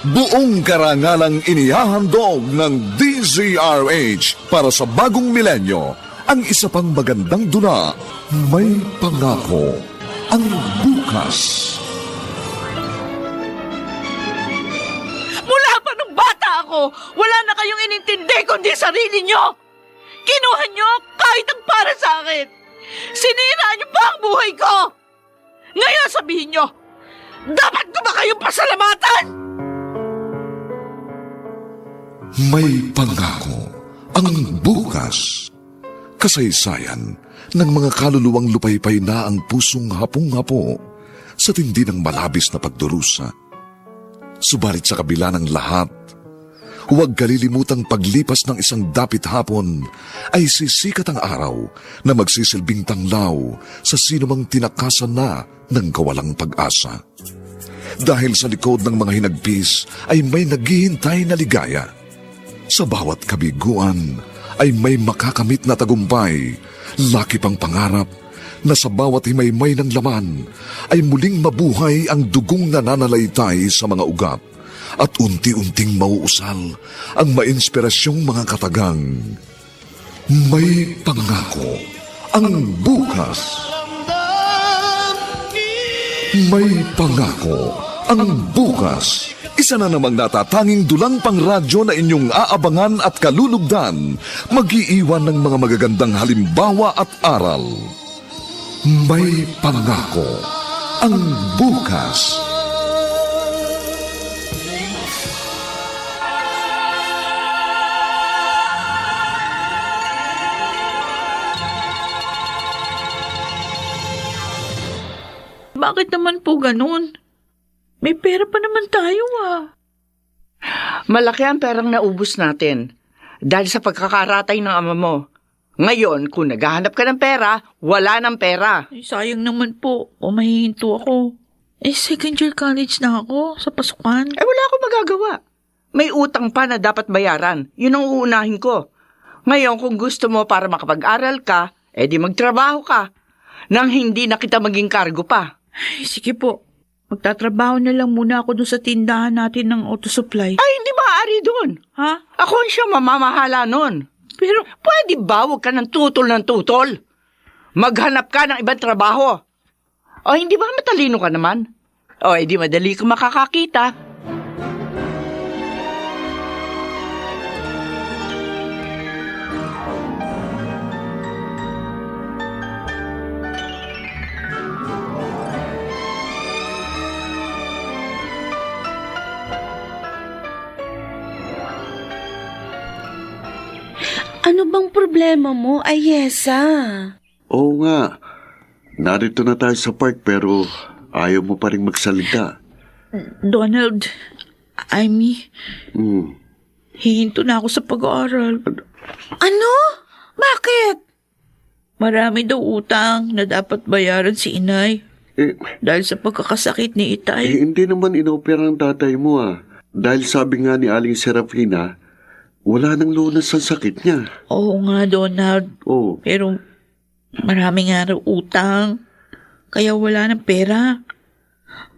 Buong karangalang inihahandog ng DZRH para sa bagong milenyo ang isa pang magandang dula, May Pangako ang Bukas. Mula pa nung bata ako, wala na kayong inintindi kundi sarili nyo. Kinuha nyo kahit ang para sa akin. Sinira nyo pa ang buhay ko. Ngayon sabihin nyo, dapat ko ba kayong pasalamatan? May Pangako ang Bukas. Kasaysayan ng mga kaluluwang lupaypay na ang pusong hapong-hapo sa tindi ng malabis na pagdurusa. Subalit sa kabila ng lahat, huwag kalilimutang paglipas ng isang dapit hapon ay sisikat ang araw na magsisilbing tanglaw sa sinumang tinakasan na ng kawalang pag-asa. Dahil sa likod ng mga hinagpis ay may naghihintay na ligaya. Sa bawat kabiguan ay may makakamit na tagumpay, laki pang pangarap na sa bawat himaymay ng laman ay muling mabuhay ang dugong nananalaytay sa mga ugat at unti-unting mauusal ang mainspirasyong mga katagang. May Pangako ang Bukas. May Pangako ang Bukas. Isa na namang natatanging dulang pangradyo na inyong aabangan at kalulugdan, mag-iiwan ng mga magagandang halimbawa at aral. May Pangako ang Bukas. Bakit naman po ganun? May pera pa naman tayo Malaki ang perang naubos natin dahil sa pagkakaratay ng ama mo. Ngayon, kung naghahanap ka ng pera, wala ng pera. Ay, sayang naman po. O mahihinto ako. Second year college na ako sa pasukan. Wala akong magagawa. May utang pa na dapat bayaran. Yun ang uunahin ko. Ngayon, kung gusto mo para makapag-aral ka, di magtrabaho ka. Nang hindi na kita maging kargo pa. Ay, sige po. Magtatrabaho na lang muna ako doon sa tindahan natin ng auto supply. Ay, hindi maaari doon. Ha? Ako ang siya mamamahala nun. Pero, pwede ba huwag ka ng tutol ng tutol? Maghanap ka ng ibang trabaho. O, hindi ba matalino ka naman? O, edi madali ka makakakita. Ano bang problema mo, Ayesa? Oo nga. Narito na tayo sa park pero ayaw mo pa rin magsalita. Donald, Amy, hihinto na ako sa pag-aaral. Ano? Bakit? Marami daw utang na dapat bayaran si inay. Dahil sa pagkakasakit ni Itay. Hindi naman inopera ang tatay mo Dahil sabi nga ni Aling Serafina, wala nang lunas ang sakit niya. Oo nga, Donald. Oo. Pero marami nga raw utang. Kaya wala ng pera.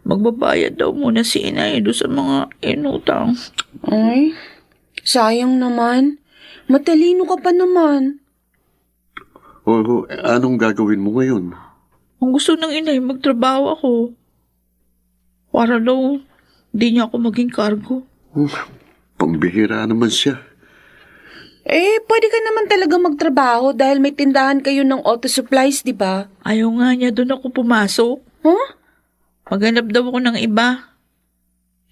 Magbabayad daw muna si inay doon sa mga inutang. Ay, sayang naman. Matalino ka pa naman. Oo, anong gagawin mo ngayon? Ang gusto ng inay, magtrabaho ako. Para daw, di niya ako maging kargo. Pambihira naman siya. Pwede ka naman talaga magtrabaho dahil may tindahan kayo ng auto supplies, di ba? Ayaw nga niya doon ako pumasok. Huh? Maghanap daw ako ng iba.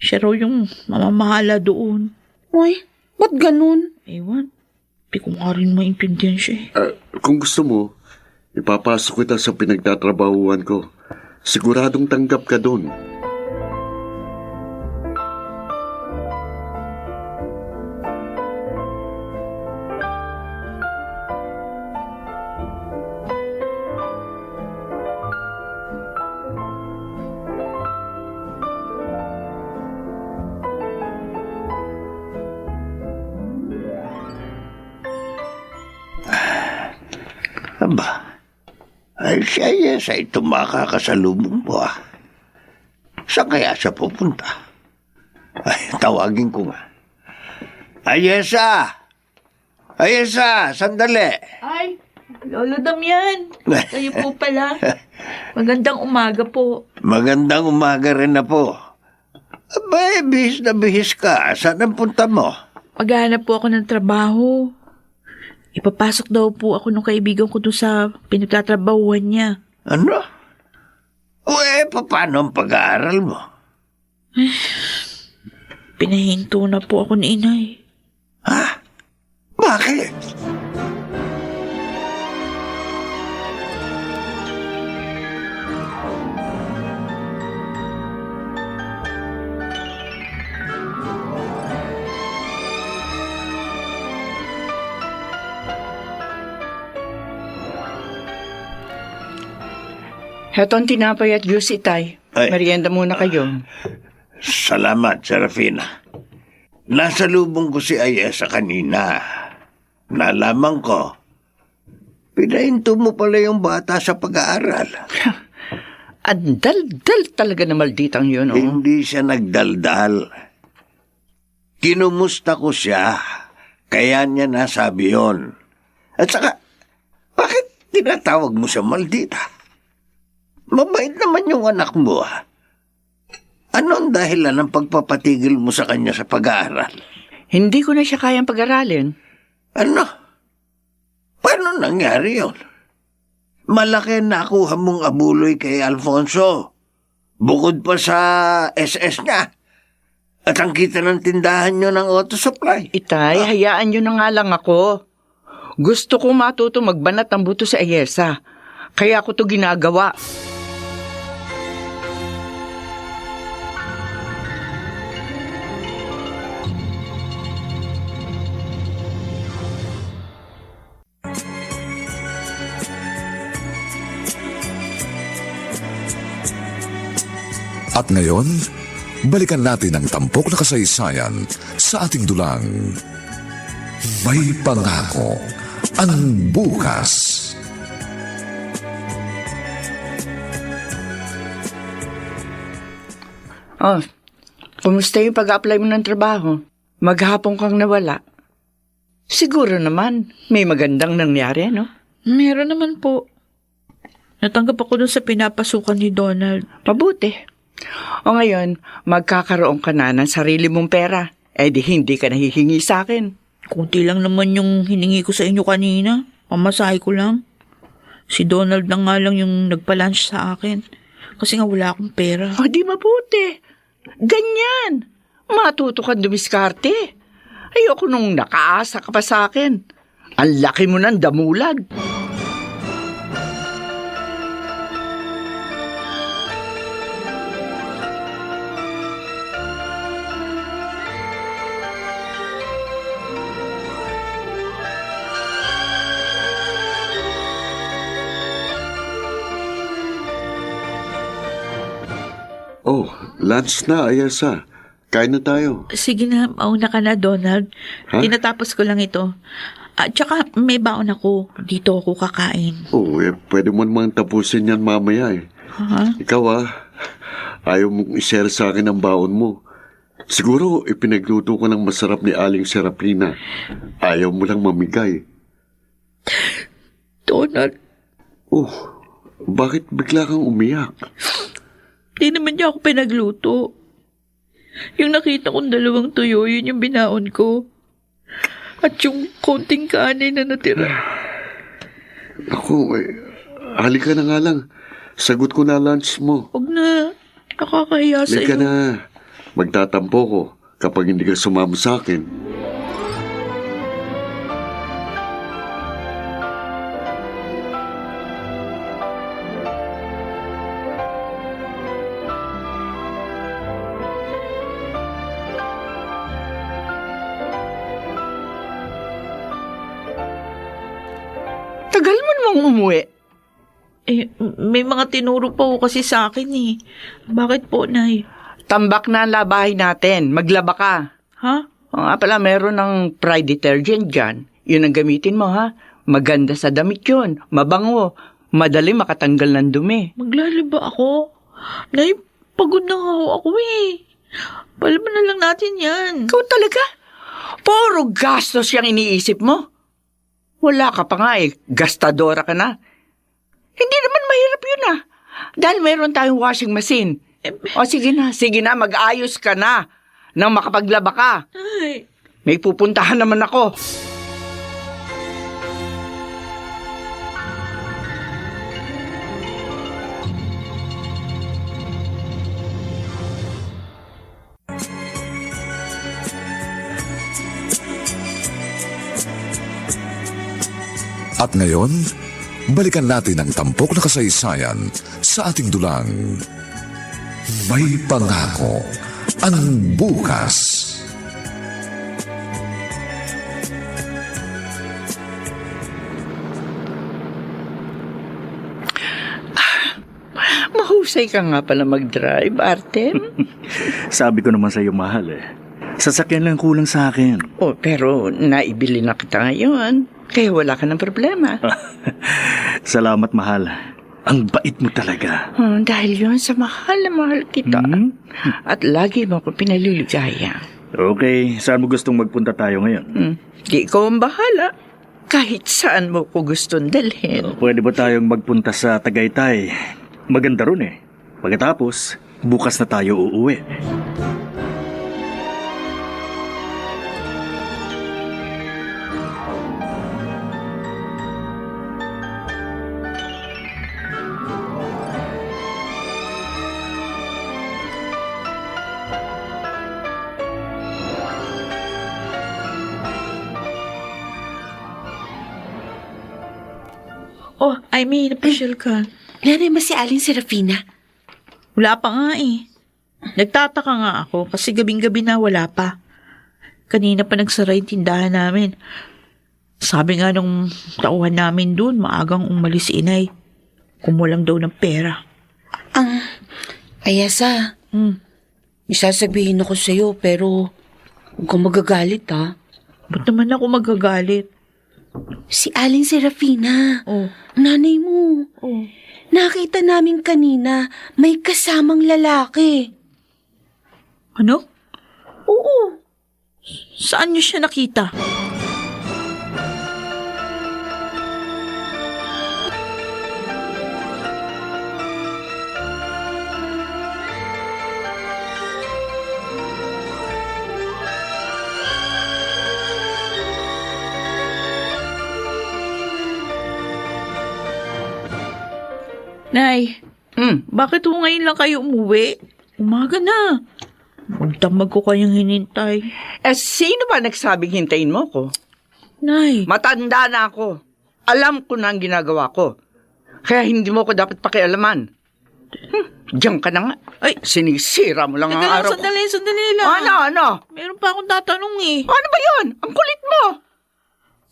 Siya raw yung mamamahala doon. Uy, ba't ganun? Ewan, di ko nga rin maintindihan siya. Kung gusto mo, ipapasok kita sa pinagtatrabahuan ko. Siguradong tanggap ka doon. Aba, ay siya yes ay tumakakasalubong mo Saan kaya siya pupunta? Ay, tawagin ko nga. Ayesa! Ayesa, sandali! Ay, Lolo Damian. Kayo po pala. Magandang umaga po. Magandang umaga rin na po. Abay, bihis na bihis ka. Saan ang punta mo? Maghahanap po ako ng trabaho. Ipapasok daw po ako ng kaibigan ko doon sa pinagtatrabahuan niya. Ano? Paano ang pag-aaral mo? Pinahinto na po ako ni inay. Ha? Bakit? Heto ang tinapay at juice, Itay. Ay. Merienda muna kayo. Salamat, Serafina. Nasa lubong ko si Ayesa kanina. Nalaman ko, pinahinto mo pala yung bata sa pag-aaral. Ang dal-dal talaga na malditang yun, oh. Hindi siya nagdaldal. Kinumusta ko siya, kaya niya nasabi yon. At saka, bakit tinatawag mo siya maldita? Mabait naman yung anak mo, ha? Ano ang dahilan ng pagpapatigil mo sa kanya sa pag-aaral? Hindi ko na siya kayang pag-aralin. Ano? Paano nangyari yun? Malaki nakuha mong abuloy kay Alfonso. Bukod pa sa SS niya. At ang kita ng tindahan nyo ng auto supply. Itay, hayaan nyo na nga lang ako. Gusto ko matuto magbanat ng buto sa Ayesa. Kaya ko to ginagawa. At ngayon, balikan natin ang tampok na kasaysayan sa ating dulang. May pangako ang bukas. Oh, kumusta yung pag-apply mo ng trabaho? Maghapon kang nawala. Siguro naman, may magandang nangyari, no? Meron naman po. Natanggap ako dun sa pinapasukan ni Donald. Mabuti. O ngayon, magkakaroon ka na ng sarili mong pera. Eh di hindi ka nahihingi sa akin. Kunti lang naman yung hiningi ko sa inyo kanina. Pamasahe ko lang. Si Donald na nga lang yung nagpa-lunch sa akin. Kasi nga wala akong pera. O di mabuti. Ganyan. Matuto kang dumiskarte. Ayoko nung nakaasa ka pa sa akin. Ang laki mo ng damulag. Oh, lunch na, Ayesa. Kain na tayo. Sige na, mauna ka na, Donald. Ha? Tinatapos ko lang ito. At saka may baon ako. Dito ako kakain. Oh, pwede mo naman tapusin yan mamaya eh. Ha? Ikaw ayaw mong ishare sa akin ang baon mo. Siguro ipinagluto ko ng masarap ni Aling Serafina. Ayaw mo lang mamigay. Donald, Oh, bakit bigla kang umiyak? di naman niya ako pinagluto. Yung nakita kong 2 tuyo, yun yung binaon ko. At yung konting kanin na natira. Ako, halika na nga lang. Sagot ko na lunch mo. Huwag na. Nakakahiya sa Halika iyo. na. Magtatampo ko kapag hindi ka sumama sa akin. Tagal mo namang umuwi. May mga tinuro pa ko kasi sa akin eh. Bakit po, Nay? Tambak na ang labahay natin. Maglaba ka. Ha? O nga pala, meron ng Pride detergent dyan. Yun ang gamitin mo, ha? Maganda sa damit yun. Mabango. Madali makatanggal ng dumi. Maglalaba ako? Nay, pagod na nga ako eh. Palaman na lang natin yan. Ikaw talaga? Puro gastos yung iniisip mo. Wala ka pa nga gastadora ka na. Hindi naman mahirap yun Dahil mayroon tayong washing machine. O sige na, mag-ayos ka na nang makapaglaba ka. Ay, May pupuntahan naman ako. At ngayon, balikan natin ang tampok na kasaysayan sa ating dulang. May pangako ang bukas. Mahusay ka nga pala mag-drive, Artem. Sabi ko naman sa iyo, mahal Sasakyan lang kulang sa akin. Pero naibili na kita ngayon. Kaya wala ka ng problema. Salamat, mahal. Ang bait mo talaga. Dahil yun sa mahal na mahal kita. At lagi mo ako pinaliligaya. Okay, saan mo gustong magpunta tayo ngayon? Di ikaw ang bahala. Kahit saan mo ko gustong dalhin. Pwede ba tayong magpunta sa Tagaytay? Maganda ron Pagkatapos, bukas na tayo uuwi. oh, I mean, napasyal ka. Nanay ba si Aling Serafina? Wala pa nga Nagtataka nga ako kasi gabing-gabi na wala pa. Kanina pa nagsara yung tindahan namin. Sabi nga nung tauhan namin dun, maagang umalis si inay. Kumulang daw ng pera. Ayasa, isasabihin ako sa'yo pero huwag kang magagalit Ba't naman ako magagalit? Si Aling Serafina, Oh. nanay mo. Oh. Nakita namin kanina may kasamang lalaki. Ano? Oo. Saan niyo siya nakita? Nay, bakit ho ngayon lang kayo umuwi? Umaga na. Magdamag ko kayong hinintay. Sino ba nagsabing hintayin mo ko? Nay. Matanda na ako. Alam ko na ang ginagawa ko. Kaya hindi mo ko dapat pakialaman. Diyan ka na nga. Ay, Sinisira mo lang ang teka lang, araw ko. sandali lang. Ano? Meron pa akong tatanong Ano ba yun? Ang kulit mo.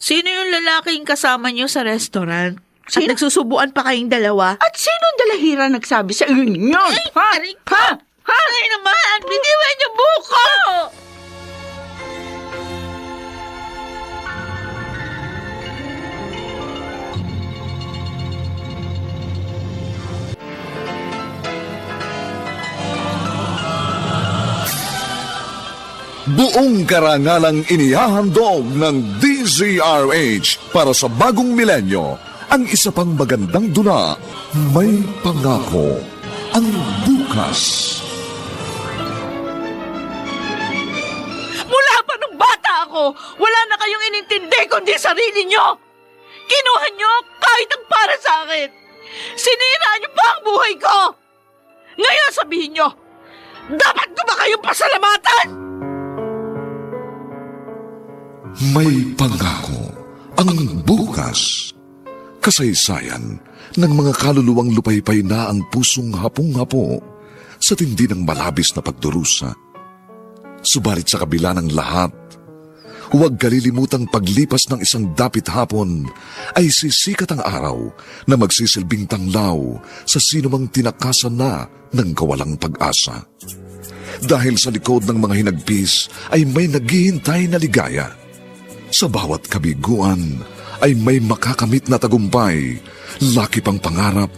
Sino yung lalaking kasama niyo sa restaurant? Sino? At nagsusubuan pa kayong dalawa? At sino ang dalahira nagsabi sa inyo? Ha? Ay naman! Biniwan niyo buko! Buong karangalang inihahandog ng DZRH para sa bagong milenyo ang isa pang magandang dula, May Pangako ang Bukas. Mula pa nung bata ako, wala na kayong inintindi kundi sarili niyo! Kinuha niyo kahit ang para sa akin! Sinira niyo pa ang buhay ko! Ngayon sabihin niyo, dapat ko ba kayong pasalamatan? May Pangako ang Bukas. Kasaysayan ng mga kaluluwang lupaypay na ang pusong hapong-hapo sa tindi ng malabis na pagdurusa. Subalit sa kabila ng lahat, huwag kalilimutang paglipas ng isang dapit hapon ay sisikat ang araw na magsisilbing tanglaw sa sinumang tinakasan na ng kawalang pag-asa. Dahil sa likod ng mga hinagpis ay may naghihintay na ligaya. Sa bawat kabiguan ay may makakamit na tagumpay, laki pang pangarap,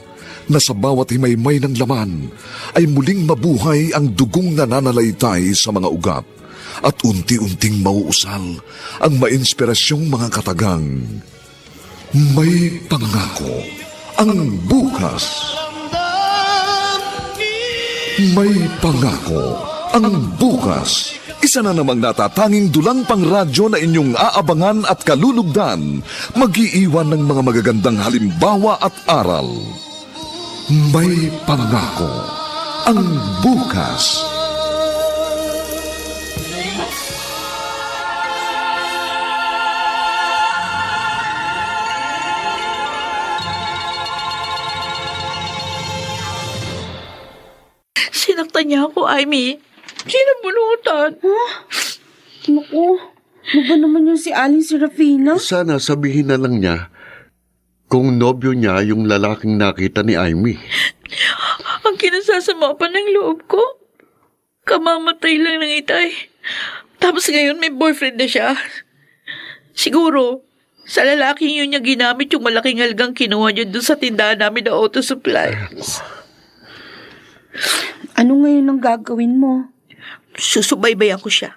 na sa bawat himaymay ng laman ay muling mabuhay ang dugong nananalaytay sa mga ugat at unti-unting mauusal ang mainspirasyong mga katagang. May pangako ang bukas. May pangako ang bukas. Isa na namang natatanging dulang pangradyo na inyong aabangan at kalulugdan, mag-iiwan ng mga magagandang halimbawa at aral. May pangako ang bukas. Sinaktan niya ako, Amy. Sinabunutan. Naku, ano ba naman yung si Aling Serafina? Sana sabihin na lang niya kung nobyo niya yung lalaking nakita ni Amy. Ang kinasasama pa ng loob ko. Kamamatay lang ng itay. Tapos ngayon may boyfriend na siya. Siguro, sa lalaking yun niya ginamit yung malaking halagang kinuha niya doon sa tindahan namin na auto supplies. Ano ngayon ang gagawin mo? Susubaybayan ko siya.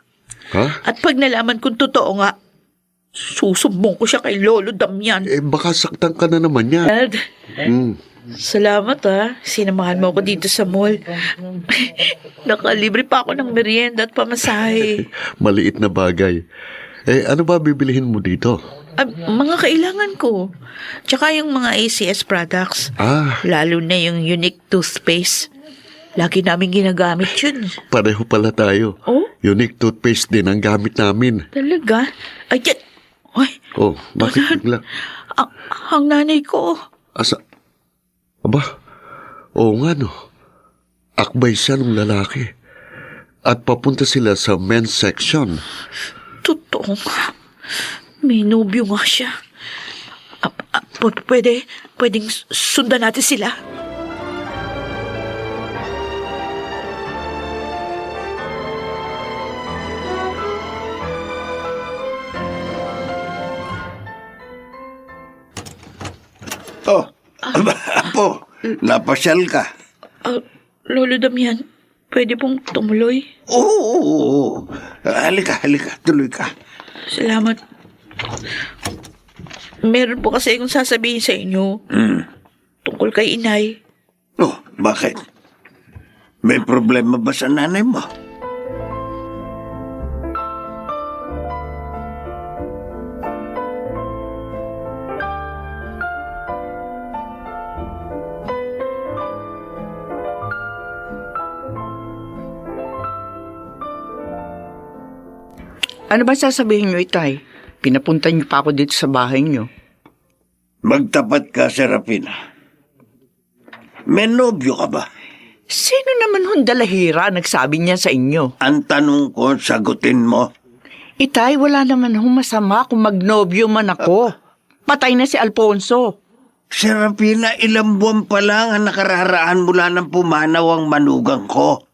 Ha? At pag nalaman kong totoo nga, susumbong ko siya kay Lolo Damian. Baka saktan ka na naman niya. Dad, salamat Sinamahan mo ako dito sa mall. Nakalibre pa ako ng merienda at pamasahe. Maliit na bagay. Ano ba bibilihin mo dito? Mga kailangan ko. Tsaka yung mga ACS products. Lalo na yung unique toothpaste. Lagi namin ginagamit yun. Pareho pala tayo. Oh? Unique toothpaste din ang gamit namin. Talaga? Ay, yan. Ay, Bakit bigla? ang nanay ko. Asa? Aba, oo nga no. Akbay siya ng lalaki. At papunta sila sa men's section. Totoo nga. May nobyo nga siya. Pwedeng sundan natin sila. Apo, napasyal ka. Lolo Damian, pwede pong tumuloy? Oo. Halika, tuloy ka. Salamat. Meron po kasi akong sasabihin sa inyo. Tungkol kay inay. Bakit? May problema ba sa nanay mo? Ano ba sasabihin niyo, Itay? Pinapunta niyo pa ako dito sa bahay niyo. Magtapat ka, Serafina. May nobyo ka ba? Sino naman hundalahira nagsabi niya sa inyo? Ang tanong ko, sagutin mo. Itay, wala naman masama kung magnobyo man ako. Patay na si Alfonso. Serafina, ilang buwan pa lang ang nakararaan mula ng pumanaw ang manugang ko.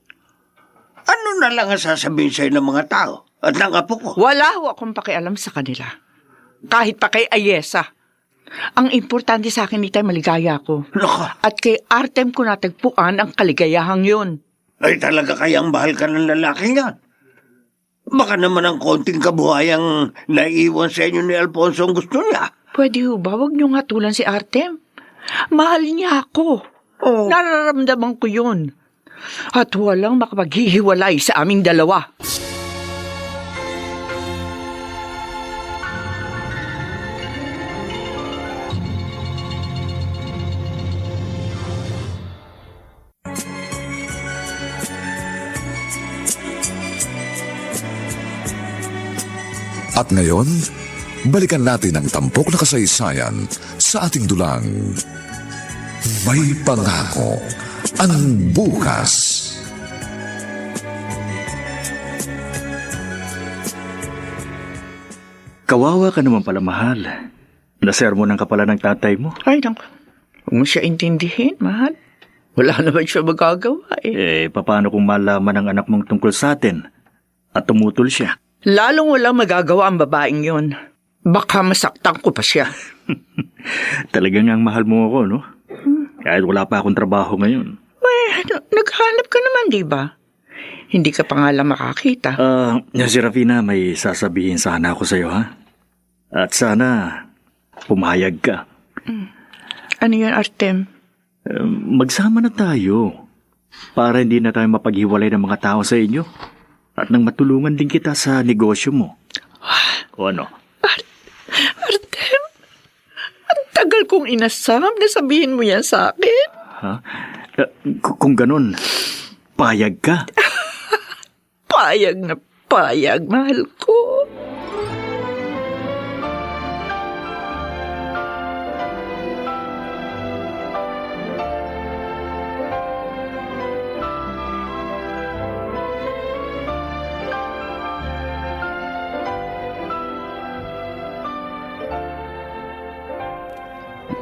Ano na lang ang sasabihin sa'yo ng mga tao? At ng apo ko? Wala ho akong pakialam sa kanila. Kahit pa kay Ayesa. Ang importante sa akin, Itay, maligaya ko. Naka. At kay Artem ko natagpuan ang kaligayahang yun. Ay talaga kayang bahal ka ng lalaking yan. Baka naman ang konting kabuhayang naiiwan sa inyo ni Alfonso ang gusto niya. Pwede ho ba? Huwag niyong hatulan si Artem. Mahal niya ako. Nararamdaman ko yun. At walang makapaghihiwalay sa aming dalawa. At ngayon, balikan natin ang tampok na kasaysayan sa ating dulang. May pangako ang bukas. Kawawa ka naman pala, mahal. Nasermonan ka pala ng tatay mo. Ay, naku. Huwag mo siya intindihin, mahal. Wala naman siya magagawa Paano kung malaman ng anak mong tungkol sa atin at tumutol siya? Lalong walang magagawa ang babaeng yon. Baka masaktan ko pa siya. Talagang ang mahal mo ako, no? Kahit wala pa akong trabaho ngayon. Naghanap ka naman, di ba? Hindi ka pa nga lang makakita. Serafina, may sasabihin sana ako sa'yo, ha? At sana, pumayag ka. Ano yun, Artem? Magsama na tayo para hindi na tayo mapaghiwalay ng mga tao sa inyo at nang matulungan din kita sa negosyo mo. O ano? Artem, ang tagal kong inasam na sabihin mo yan sa akin. Ha? Kung ganun, payag ka. Payag na payag, mahal ko.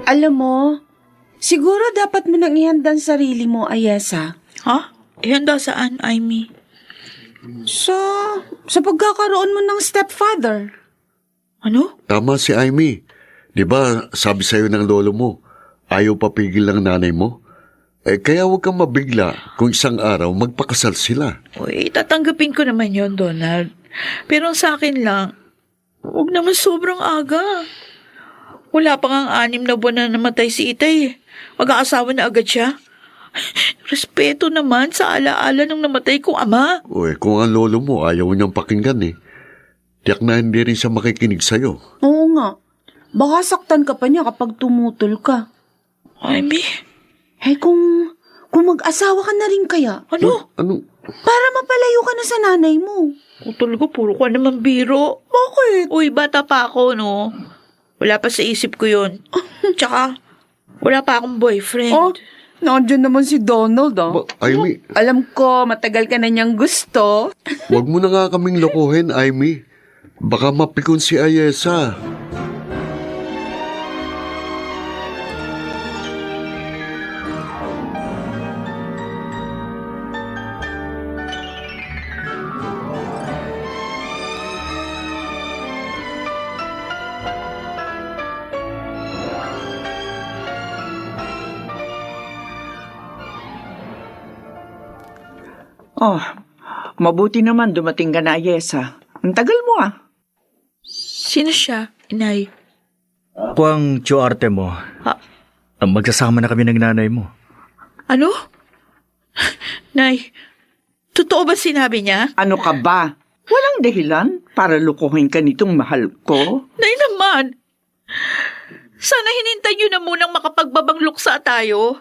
Alam mo, siguro dapat mo nang ihanda ang sarili mo, Ayesa. Ha? Ihanda saan, Amy? Sa pagkakaroon mo ng stepfather. Ano? Tama si Amy. Di ba sabi sa'yo ng lolo mo, ayaw papigil ng nanay mo? Kaya huwag kang mabigla kung isang araw magpakasal sila. Uy, tatanggapin ko naman yon, Donald. Pero ang sa akin lang, huwag naman sobrang aga. Wala pa ngang 6 na buwan na namatay si Itay. Mag-aasawa na agad siya. Respeto naman sa alaala ng namatay kong ama. Kung ang lolo mo ayaw niyang pakinggan tiyak na hindi rin siya makikinig sa'yo. Oo nga. Baka saktan ka pa niya kapag tumutol ka. Amy? Kung mag-asawa ka na rin kaya? Ano? Ano? Para mapalayo ka na sa nanay mo. Utol ko, puro ka naman biro. Bakit? Uy, bata pa ako, no? Wala pa sa isip ko yun. Tsaka, wala pa akong boyfriend. Nandiyan naman si Donald, Amy, Alam ko, matagal ka na niyang gusto. wag mo na nga kaming lokohin, Amy. Baka mapikon si Ayesa. Mabuti naman dumating ka na, Ayesa. Ang tagal mo Sino siya, inay? Ako ang tsuarte mo. Ha? Magsasama na kami ng nanay mo. Ano? Nay, totoo ba sinabi niya? Ano ka ba? Walang dahilan para lukuhin ka nitong mahal ko. Nay naman! Sana hinintay niyo na munang makapagbabang luksa tayo.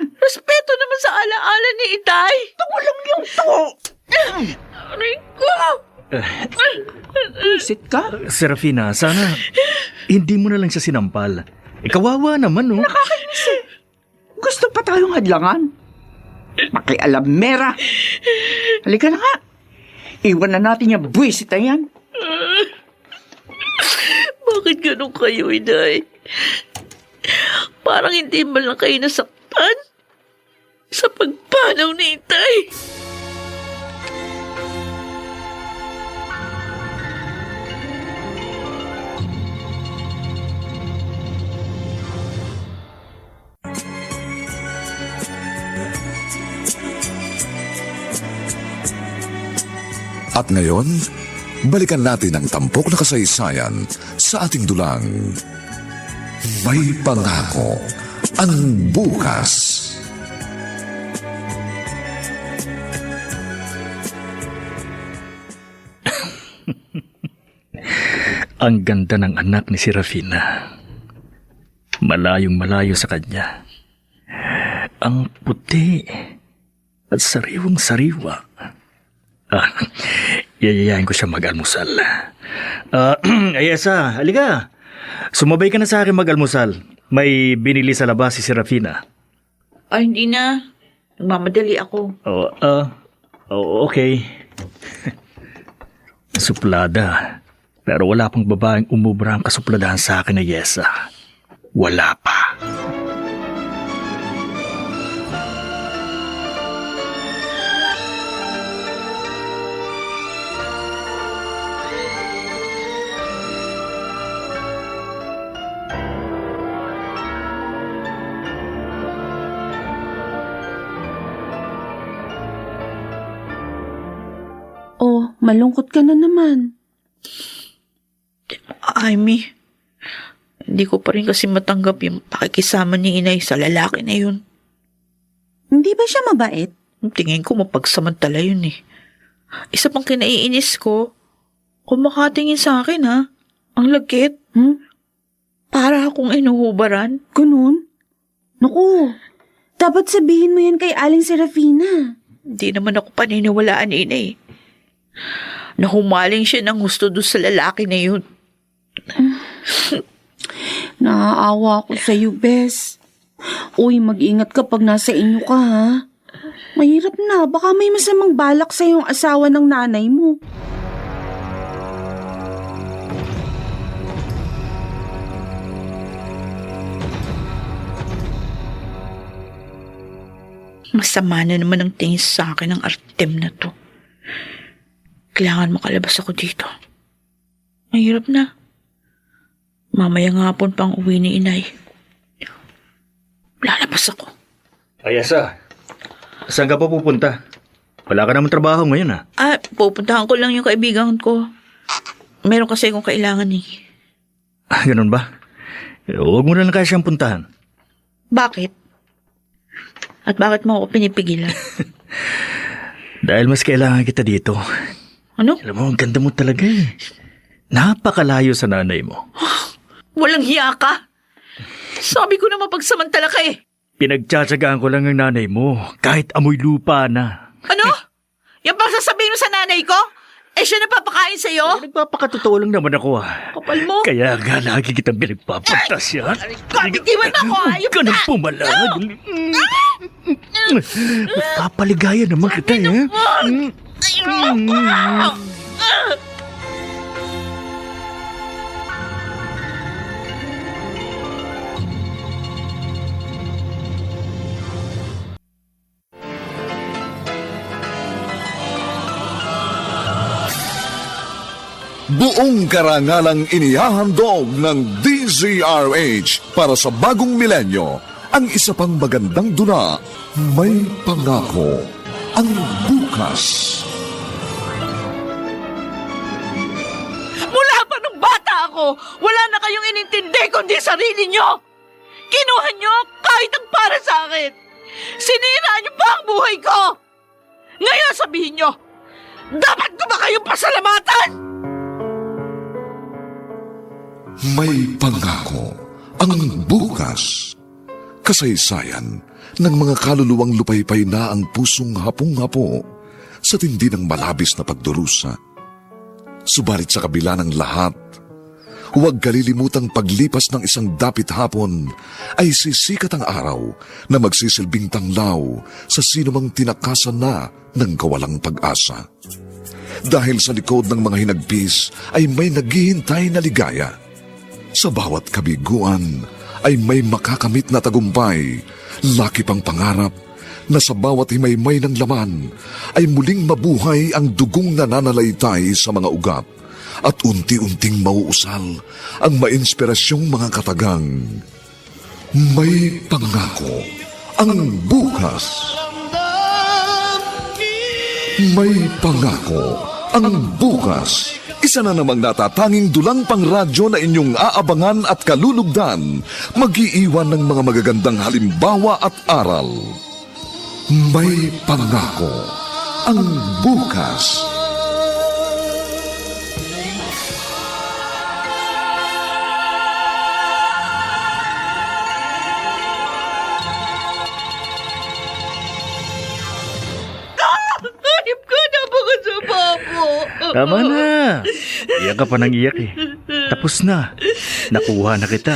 Respeto naman sa alaala ni Itay. Walang yung to! Aray ko! Isit ka? Serafina, sana hindi mo na lang siya sinampal. Kawawa naman, no? Nakakainis Gusto pa tayong hadlangan. Pakialam, Mera. Halika na nga. Iwan na natin yung buwisit na yan. Bakit ganun kayo, Inay? Parang hindi man lang kayo nasaktan sa pagpanaw ni Itay. At ngayon, balikan natin ang tampok na kasaysayan sa ating dulang. May pangako ang bukas. Ang ganda ng anak ni Serafina. Malayong malayo sa kanya. Ang puti at sariwang sariwa. Yayayain ko siya mag-almusal. Ayesa, halika. Sumabay ka na sa akin mag-almusal. May binili sa labas si Serafina. Ay, hindi na. Nagmamadali ako. Okay. Suplada. Pero wala pang babaeng umubra ang kasupladahan sa akin na Yesa. Wala pa. Malungkot ka na naman. Amy, hindi ko pa rin kasi matanggap yung pakikisama ni inay sa lalaki na yun. Hindi ba siya mabait? Tingin ko mapagsamantala yun eh. Isa pang kinaiinis ko, kung makatingin sa akin ha, ang lagkit. Para akong inuhubaran. Ganun? Naku, dapat sabihin mo yan kay Aling Serafina. Hindi naman ako paniniwalaan ni inay. Nahumaling siya ng gusto doon sa lalaki na yun. Naaawa ako sa'yo, Bes. Uy, mag-ingat ka pag nasa inyo ka, ha? Mahirap na, baka may masamang balak sa yung asawa ng nanay mo. Masama na naman ang tingin sa akin ng Artem na to. Kailangan makalabas ako dito. Mahirap na. Mamaya nga hapon pang uwi ni inay. Lalabas ako. Ayasa, saan ka pa pupunta? Wala ka naman trabaho ngayon ha? Pupuntahan ko lang yung kaibigan ko. Meron kasi akong kailangan eh. Ganun ba? Huwag mo na lang kasi siyang puntahan. Bakit? At bakit mo ako pinipigilan? Dahil mas kailangan kita dito. Ano? Alam mo, ang ganda mo talaga eh. Napakalayo sa nanay mo. Walang hiya ka? Sabi ko na mapagsamantala ka eh. Pinagtsatsagaan ko lang ang nanay mo, kahit amoy lupa na. Ano? Yan bang sasabihin mo sa nanay ko? Eh siya napapakain sa'yo? Nagpapakatotoo lang naman ako Kapal mo? Kaya nga lagi kitang pinagpapatas yan. Kabitiwan ako! Ayop ka nang pumalag. Magpapaligayan naman kita eh. Buong karangalang inihahandog ng DZRH para sa bagong milenyo, ang isa pang magandang dula, May Pangako, ang bukas. Mula pa nung bata ako, wala na kayong inintindi kundi sarili nyo. Kinuha nyo kahit ang para sa akin. Sinira nyo pa ang buhay ko. Ngayon sabihin nyo, dapat ko ba kayong pasalamatan? May Pangako, ang bukas. Kasaysayan ng mga kaluluwang lupaypay na ang pusong hapong-hapo sa tindi ng malabis na pagdurusa. Subalit sa kabila ng lahat, huwag kalilimutang paglipas ng isang dapit hapon ay sisikat ang araw na magsisilbing tanglaw sa sinumang tinakasan na ng kawalang pag-asa. Dahil sa likod ng mga hinagpis ay may naghihintay na ligaya. Sa bawat kabiguan ay may makakamit na tagumpay, laki pang pangarap na sa bawat himaymay ng laman ay muling mabuhay ang dugong nananalaytay sa mga ugat at unti-unting mauusal ang mainspirasyong mga katagang. May Pangako, ang bukas. May Pangako, ang bukas. Isa na namang natatanging dulang pangradyo na inyong aabangan at kalulugdan, mag-iiwan ng mga magagandang halimbawa at aral. May Pangako, ang bukas. Hanip ka na baka sa babo. Tama na. Iyak ka pa nang iyak eh. Tapos na. Nakuha na kita.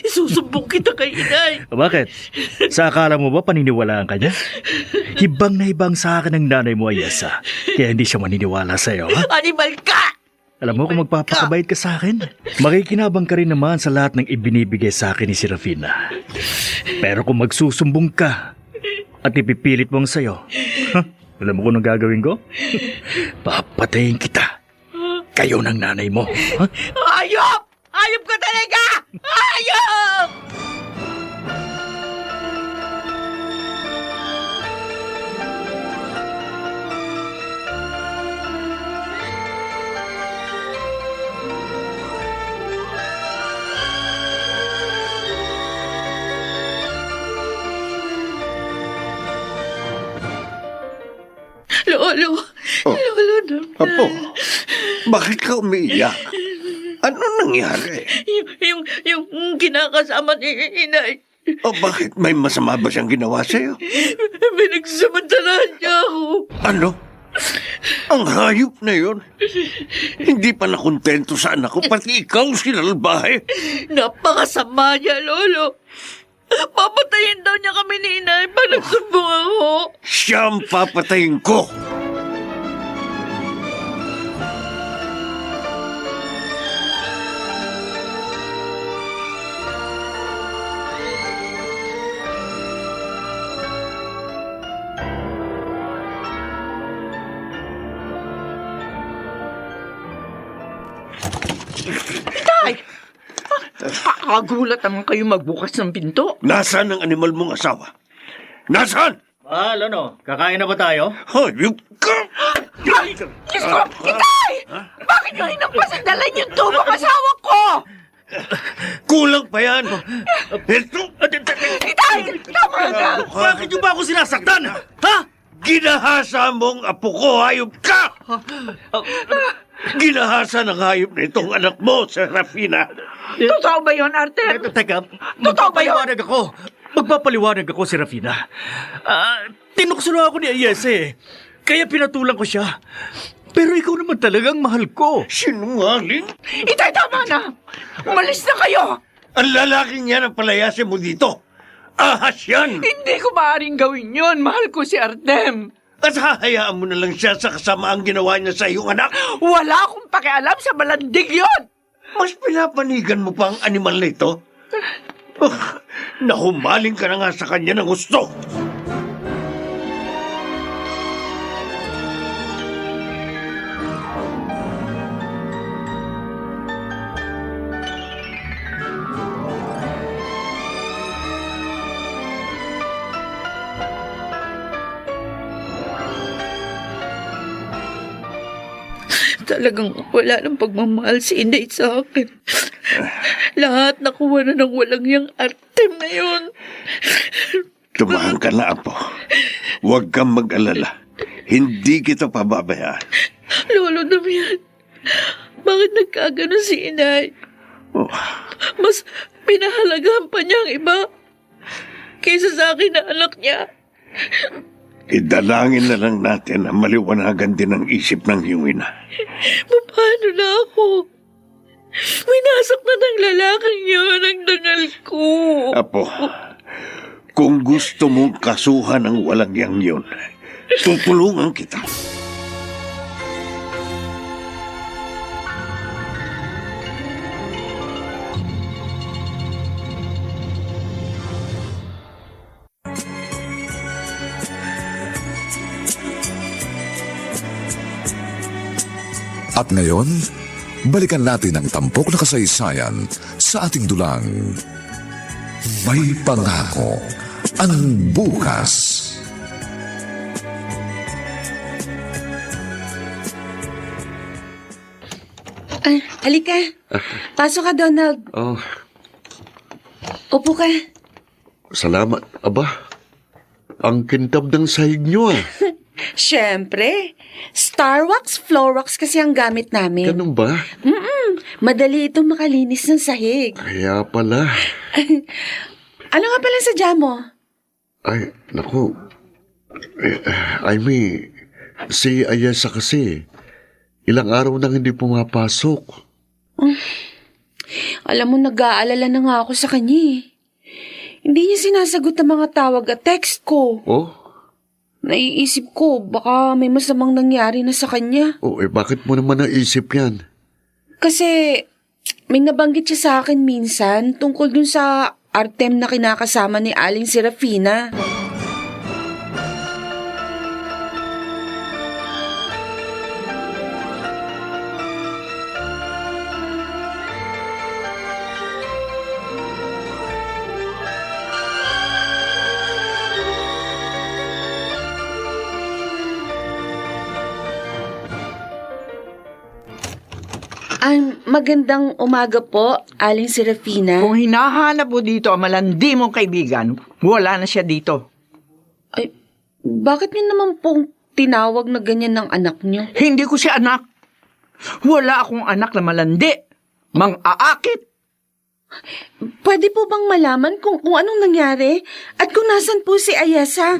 Isusumbong kita kay inay. Bakit? Sa akala mo ba paniniwalaan ka niya? Hibang na hibang sa akin ang nanay mo, Ayasa. Kaya hindi siya maniniwala sa'yo, ha? Animal ka! Alam mo kung magpapakabait ka sa akin, makikinabang ka rin naman sa lahat ng ibinibigay sa akin ni Serafina. Pero kung magsusumbong ka at ipipilit mo ang sayo, alam mo kung anong gagawin ko? Papatayin kita. Kayo ng nanay mo. Ha? Ayop! Ayop ka talaga! Ayop! Apo, bakit ka umiiyak? Ano nangyari? Yung kinakasama ni inay. O bakit? May masama ba siyang ginawa sa'yo? Pinagsamantalahan niya ako. Ano? Ang hayop na yun. Hindi pa nakontento sa anak ko, pati ikaw sinalbahe. Napakasama niya, Lolo. Papatayin daw niya kami ni inay pag nagsumbong ako. Siya ang papatayin ko. Ay! Agulat naman kayo magbukas ng pinto. Nasaan ang animal mong asawa? Nasaan? Mahal, ano? Kakain na ba tayo? Hayop ka! Diyos ko! Itay! Bakit nyo inampasandalan yung tubang asawa ko? Kulang pa yan. Ito! Itay! Tama na! Bakit niyo ba ako sinasaktan? Ha? Ginahasa mong apo ko, hayop ka! Ginahasa ng hayop na itong anak mo, Serafina. Totoo ba yun, Artem? Teka, Totoo ba yun? magpapaliwanag ako. Magpapaliwanag ako, Serafina. Tinukso na ako ni Ayese eh. Kaya pinatulang ko siya. Pero ikaw naman talagang mahal ko. Sinungaling? Itay, tama na! Umalis na kayo! Ang lalaking yan ang palayasin mo dito. Ahas yan! Hindi ko maaaring gawin yun. Mahal ko si Artem. At hahayaan mo na lang siya sa kasamaang ginawa niya sa iyong anak. Wala akong pakialam sa malandig yun! Mas pinapanigan mo pa ang animal na ito? Nahumaling ka na nga sa kanya ng gusto. Talagang wala ng pagmamahal si inay sa akin. Lahat nakuha na ng walang yang Artem na yun. Tumahan ka na, Apo. Huwag kang mag-alala. Hindi kita pababayaan. Lolo Damian, bakit nagkagano si inay? Oh, Mas pinahalagahan pa niya ang iba kaysa sa akin na anak niya. idalangin na lang natin na maliwanagan din ang isip ng iyong ina. Paano na ako? Winasak na ng lalaking yun ang dangal ko. Apo, kung gusto mong kasuhan ang walang yang yun, tutulungan kita. At ngayon, balikan natin ang tampok na kasaysayan sa ating dulang. May pangako ang bukas. Halika. Pasok ka, Donald. Oh, Upo ka. salamat. Aba, ang kintab ng sahig niyo ah. Siyempre. Starwax, Floorwax kasi ang gamit namin. Ganun ba? Madali itong makalinis ng sahig. Kaya pala. Ano nga pala sa mo? Ay, naku. Amy, si Ayesa kasi, ilang araw nang hindi pumapasok. Alam mo, nag-aalala na nga ako sa kanya eh. Hindi niya sinasagot ang mga tawag at text ko. Oh? Naiisip ko, baka may masamang nangyari na sa kanya. Oh, bakit mo naman naisip yan? Kasi may nabanggit siya sa akin minsan tungkol dun sa Artem na kinakasama ni Aling Serafina. Magandang umaga po, Aling Serafina. Kung hinahanap mo dito ang malandi mong kaibigan, wala na siya dito. Ay, bakit niyo naman pong tinawag na ganyan ng anak niyo? Hindi ko siya anak. Wala akong anak na malandi. Mang-aakit. Pwede po bang malaman kung anong nangyari? At kung nasan po si Ayesa?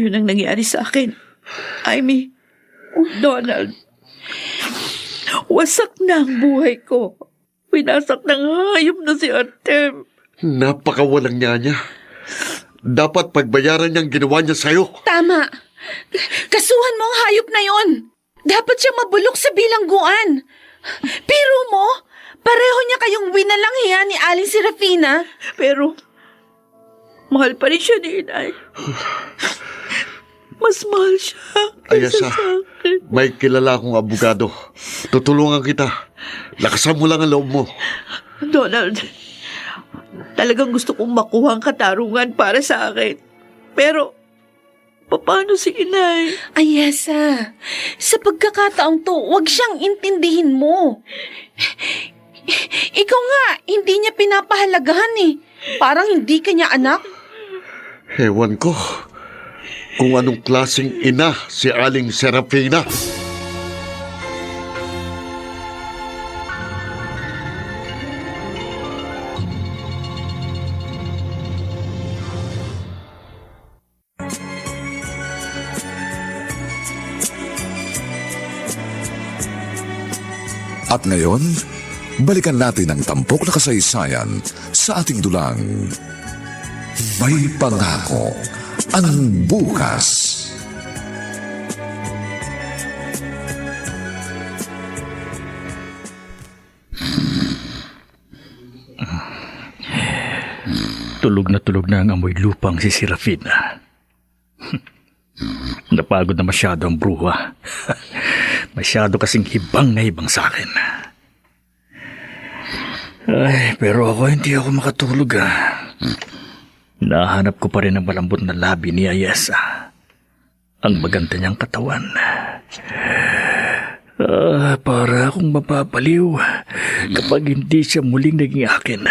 Yun ang nangyari sa akin. Amy, Donald, wasak na ang buhay ko. Winasak ng hayop na si Artem. Napakawalang niya. Dapat pagbayaran niyang ginawa niya sa'yo. Tama. Kasuhan mo ang hayop na yon. Dapat siya mabulok sa bilangguan. Pero mo, pareho niya kayong winalanghiya ni Aling Serafina. Pero, mahal pa rin siya ni Inay. Mas mahal siya kaysa Ayesa, sa akin. may kilala akong abogado. Tutulungan kita. Lakasan mo lang ang loob mo. Donald, talagang gusto kong makuha ang katarungan para sa akin. Pero, paano si Inay? Ayesa, sa pagkakataong to, wag siyang intindihin mo. Ikaw nga, hindi niya pinapahalagahan eh. Parang hindi ka niya anak. Ewan ko kung anong klaseng ina si Aling Serafina. At ngayon, balikan natin ang tampok na kasaysayan sa ating dulang. May pangako ang bukas. Tulog na ang amoy lupang si Serafina. Napagod na masyado ang bruha. Masyado kasing hibang na hibang sa akin. Ay, pero hindi ako makatulog Nahanap ko pa rin ang malambot na labi ni Ayesa. Ang maganda niyang katawan. Para akong mapapaliw kapag hindi siya muling naging akin.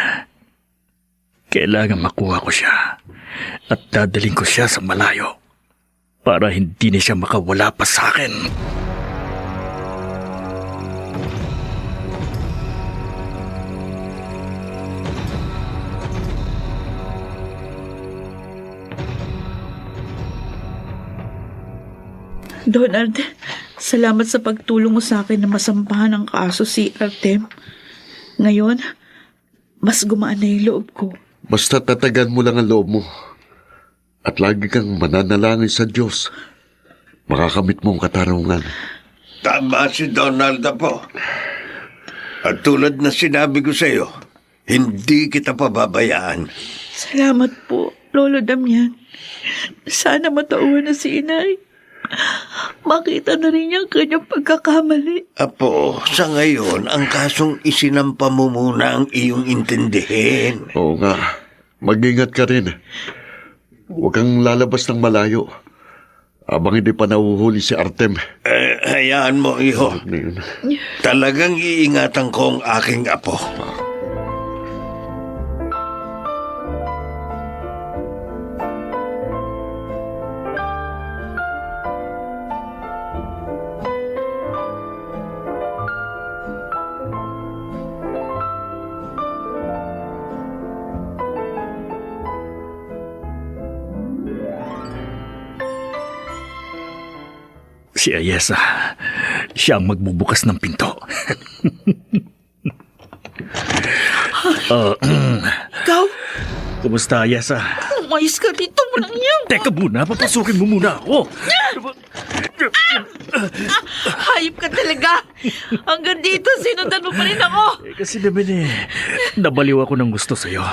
Kailangan makuha ko siya at dadaling ko siya sa malayo para hindi na siya makawala pa sa akin. Donald, salamat sa pagtulong mo sa akin na masampahan ang kaso si Artem. Ngayon, mas gumaan na yung loob ko. Basta tatagan mo lang ang loob mo. At lagi kang mananalangin sa Diyos. Makakamit mo ang katarungan. Tama si Donald po. At tulad na sinabi ko sa iyo, hindi kita pababayaan. Salamat po, Lolo Damian. Sana matauhan na si Inay. Makita na rin niya ang kanyang pagkakamali. Apo, sa ngayon, ang kasong isinampa mo muna ang iyong intindihin. Oo nga. Mag-ingat ka rin. Huwag kang lalabas ng malayo. Abang hindi pa nahuhuli si Artem. Hayaan mo, iho. Talagang iingatan ko ang aking apo. Si Ayesa, siya ang magbubukas ng pinto. Ikaw, Kumusta, Ayesa? umayos ka dito mo nang yan. Teka muna, papasukin mo muna ako. Hayop ka talaga. Hanggang dito, sinundan mo pa rin ako. Kasi naman nabaliw ako ng gusto sa'yo.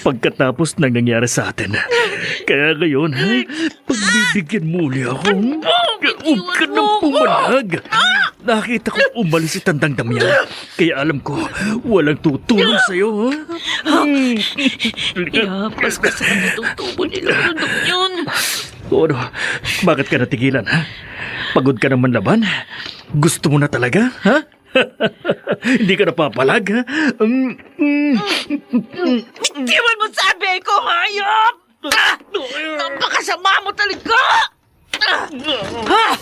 Pagkatapos ng nangyari sa atin. Kaya ngayon, pagbibigyan mo uli ako. Huwag ka nang pumalag. Nakita ko umalis si Tandang Damian. Kaya alam ko, walang tutulong sa'yo. Ihapas ka sa itong tubo ni Lolo Damian. O ano, bakit ka natigilan, ha? Pagod ka naman laban? Gusto mo na talaga, ha? Hindi ka napapalag, ha? Iwan mo sabi ko, hayop! Napakasama mo talaga! Ha?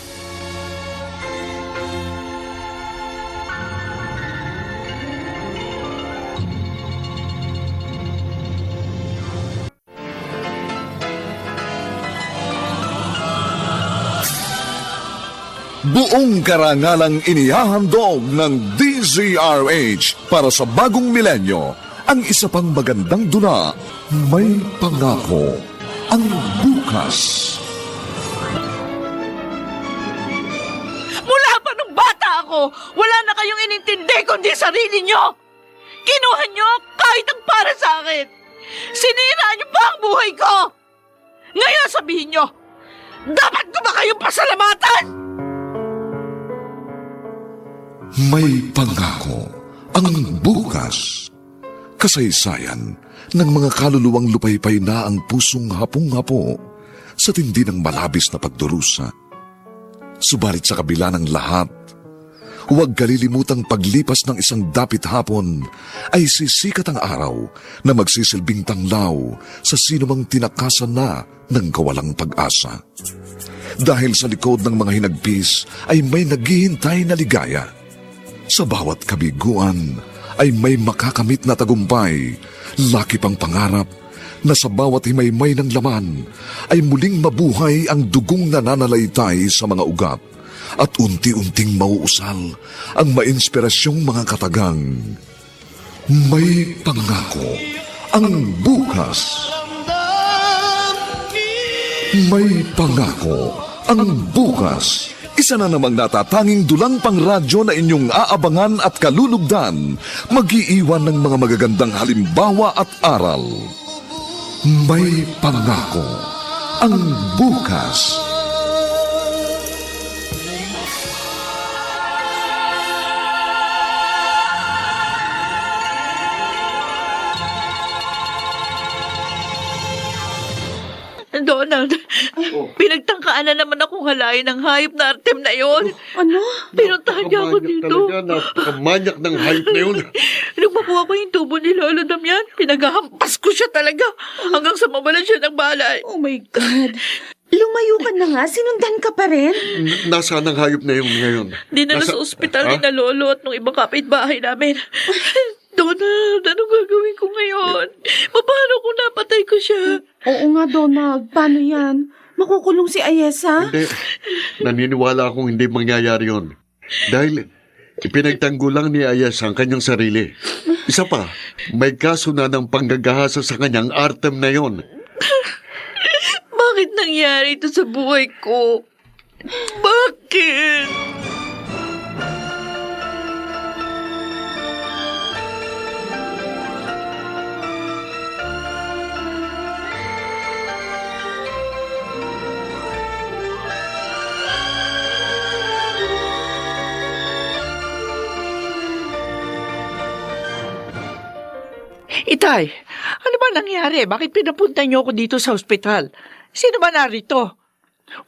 Buong karangalang inihahandog ng DZRH para sa bagong milenyo, ang isa pang magandang dula, May Pangako, ang bukas. Mula pa nung bata ako, wala na kayong inintindi kundi sarili nyo! Kinuha nyo kahit ang para sa akin! Sinira nyo pa ang buhay ko! Ngayon sabihin nyo, dapat ko ba kayong pasalamatan? May Pangako, ang bukas. Kasaysayan ng mga kaluluwang lupaypay na ang pusong hapong-hapo sa tindi ng malabis na pagdurusa. Subalit sa kabila ng lahat, huwag kalilimutang paglipas ng isang dapit hapon ay sisikat ang araw na magsisilbing tanglaw sa sinumang tinakasan na ng kawalang pag-asa. Dahil sa likod ng mga hinagpis ay may naghihintay na ligaya. Sa bawat kabiguan ay may makakamit na tagumpay, laki pang pangarap na sa bawat himaymay ng laman ay muling mabuhay ang dugong nananalaytay sa mga ugat at unti-unting mauusal ang mainspirasyong mga katagang. May Pangako, ang bukas. May Pangako, ang bukas. Isa na namang natatanging dulang pang radyo na inyong aabangan at kalulugdan, mag-iiwan ng mga magagandang halimbawa at aral. May Pangako, ang bukas. Donald, pinagtangkaan na naman akong halayin ng hayop na Artem na yon. Ano? Pinuntahan niya ako dito. Napakamanyak ng hype na yun. Nung makuha ko yung tubo ni Lolo Damian, pinaghahampas ko siya talaga hanggang sa mawalan siya ng balay. Oh my God. Lumayo ka na nga, sinundan ka pa rin. Nasaan ang hayop na yun ngayon? Dinala sa ospital ni na Lolo at nung ibang kapitbahay namin. Donald, anong gagawin ko ngayon? Paano kung napatay ko siya? Oo nga, Donald. Paano yan? Makukulong si Ayesa? Hindi. Naniniwala akong hindi mangyayari yun. Dahil ipinagtanggol lang ni Ayes ang kanyang sarili. Isa pa, may kaso na ng panggagahasa sa kanyang Artem na yon. Bakit nangyari ito sa buhay ko? Bakit? Itay, ano ba nangyari? Bakit pinapunta niyo ako dito sa ospital? Sino ba narito?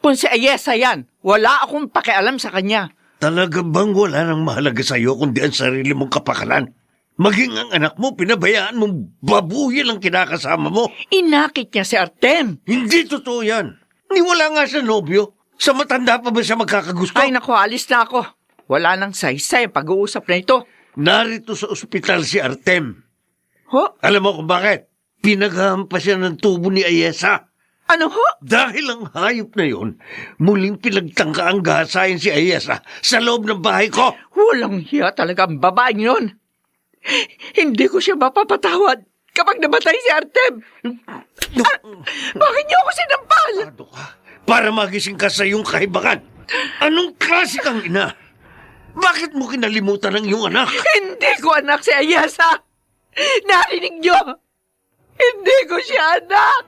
Kung si Ayesa yan, wala akong pakialam sa kanya. Talaga bang wala nang mahalaga sa'yo kundi ang sarili mong kapakanan? Maging ang anak mo, pinabayaan mong babuhin ang kinakasama mo. Inakit niya si Artem. Hindi totoo yan. Niwala nga sa nobyo. Sa matanda pa ba siya magkakagusto? Ay naku, alis na ako. Wala nang saysay ang pag-uusap na ito. Narito sa ospital si Artem. Ho? Alam mo kung bakit? Pinaghampas siya ng tubo ni Ayesa. Ano ho? Dahil ang hayop na yon, muling pinagtangka ang gahasayin si Ayesa sa loob ng bahay ko. Walang hiya talaga ang babaeng yun. Hindi ko siya mapapatawad kapag namatay si Artem. Bakit niyo ako sinampal? Ano ka? Para magising ka sa iyong kahibakan. Anong klase kang ina? Bakit mo kinalimutan ang iyong anak? Hindi ko anak si Ayesa. Narinig niyo? Hindi ko siya anak.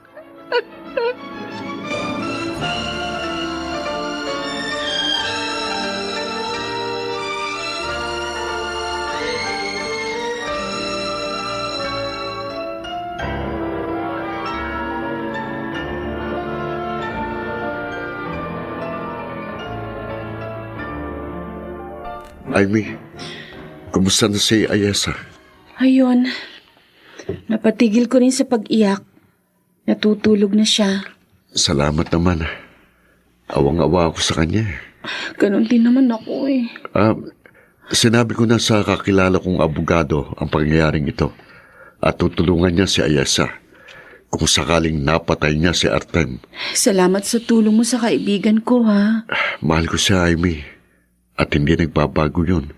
Amy, kumusta na si Ayesa? Ayun. Napatigil ko rin sa pag-iyak. Natutulog na siya. Salamat naman. Awang-awa ako sa kanya. Ganon din naman ako eh. Sinabi ko na sa kakilala kong abogado ang pangyayaring ito at tutulungan niya si Ayesa kung sakaling napatay niya si Artem. Salamat sa tulong mo sa kaibigan ko, ha? Mahal ko siya, Amy, at hindi nagbabago yun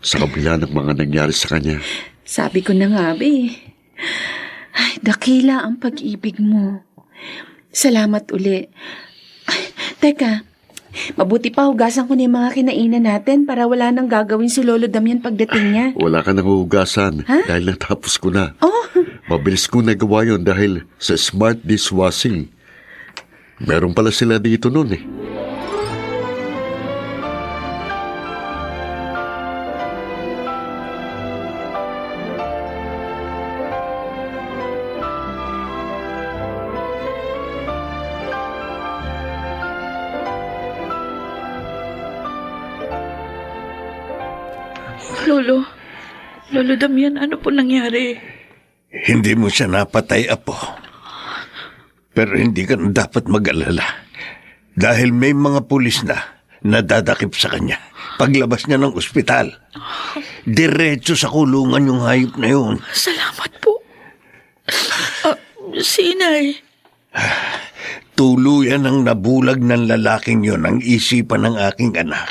sa kabila ng mga nangyari sa kanya. Sabi ko na nga, be. Ay, dakila ang pag-ibig mo. Salamat uli. Ay, teka, mabuti pa hugasan ko na yung mga kinainan natin para wala nang gagawin si Lolo Damian pagdating niya. Wala ka nang hugasan dahil natapos ko na. Oh, Mabilis ko nagawa yun dahil sa smart dishwashing. Meron pala sila dito noon eh. Lolo Damian, ano po nangyari? Hindi mo siya napatay, Apo. Pero hindi ka na dapat mag-alala. Dahil may mga pulis na nadadakip sa kanya. Paglabas niya ng ospital, diretso sa kulungan yung hayop na yun. Salamat po. Si Inay. Tuluyan ang nabulag ng lalaking yon ang isipan ng aking anak.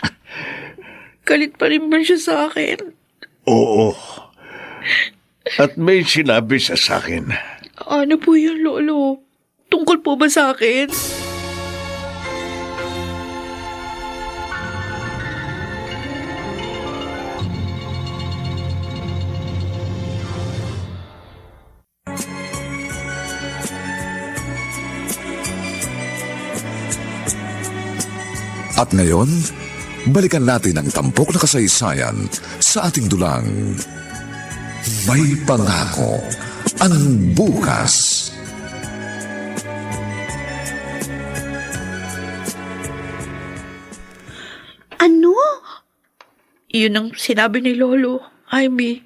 Galit pa rin ba siya sa akin? Oo. At may sinabi siya sa akin. Ano po yun, Lolo? Tungkol po ba sa akin? At ngayon, balikan natin ang tampok na kasaysayan sa ating dulang May Pangako ang Bukas. ano? Yun ang sinabi ni Lolo, Amy.